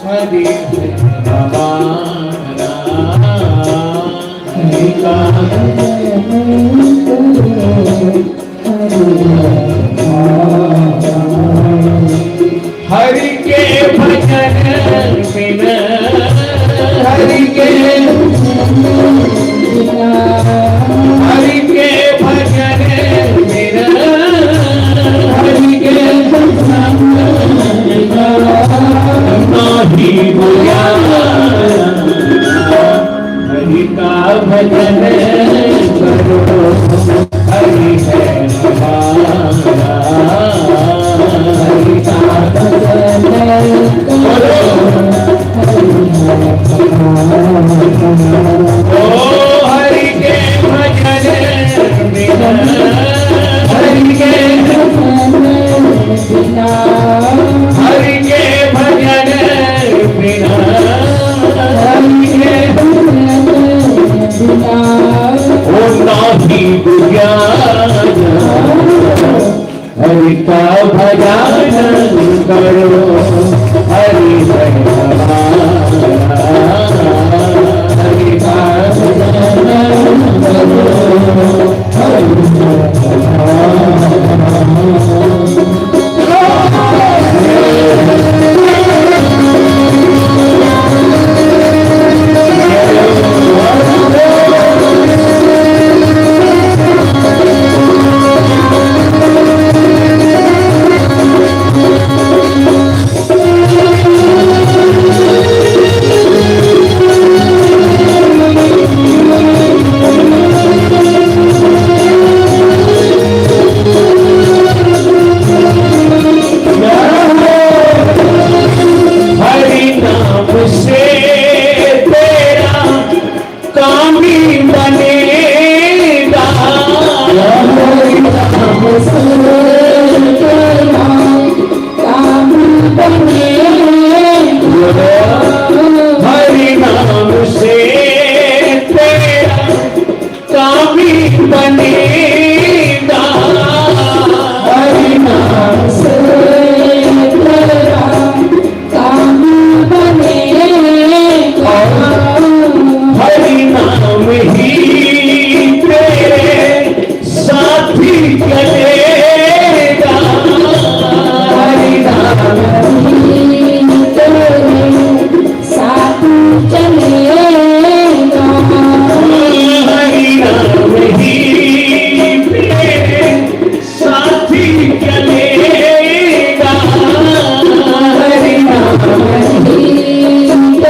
हरि है हमारा। हरि का भजन करो, हरि है हमारा। हरि के भजन बिना, हरि के, हरि के भजन बिना, हरि के भजन बिना, नाही गुजारा। हरि का भजन करो, हरि है हमारा। हरि का भजन करो, हरि है हमारा। ओ हरि के भजन बिना, हरि के भजन बिना, हरि के भजन बिना, हरि के भजन बिना, ओ नाही गुजारा। हरि का भजन करो, हरि है हमारा। हरि का भजन करो, हरि है हमारा। हरि नाम से तेरा काम भी बनेगा। हरि नाम से तेरा काम भी बनेगा। हरि नाम से तेरा काम भी बनेगा। हरि नाम से तेरा काम बनेगा। हरि नाम ही तेरे साथी चलेगा। हरि नाम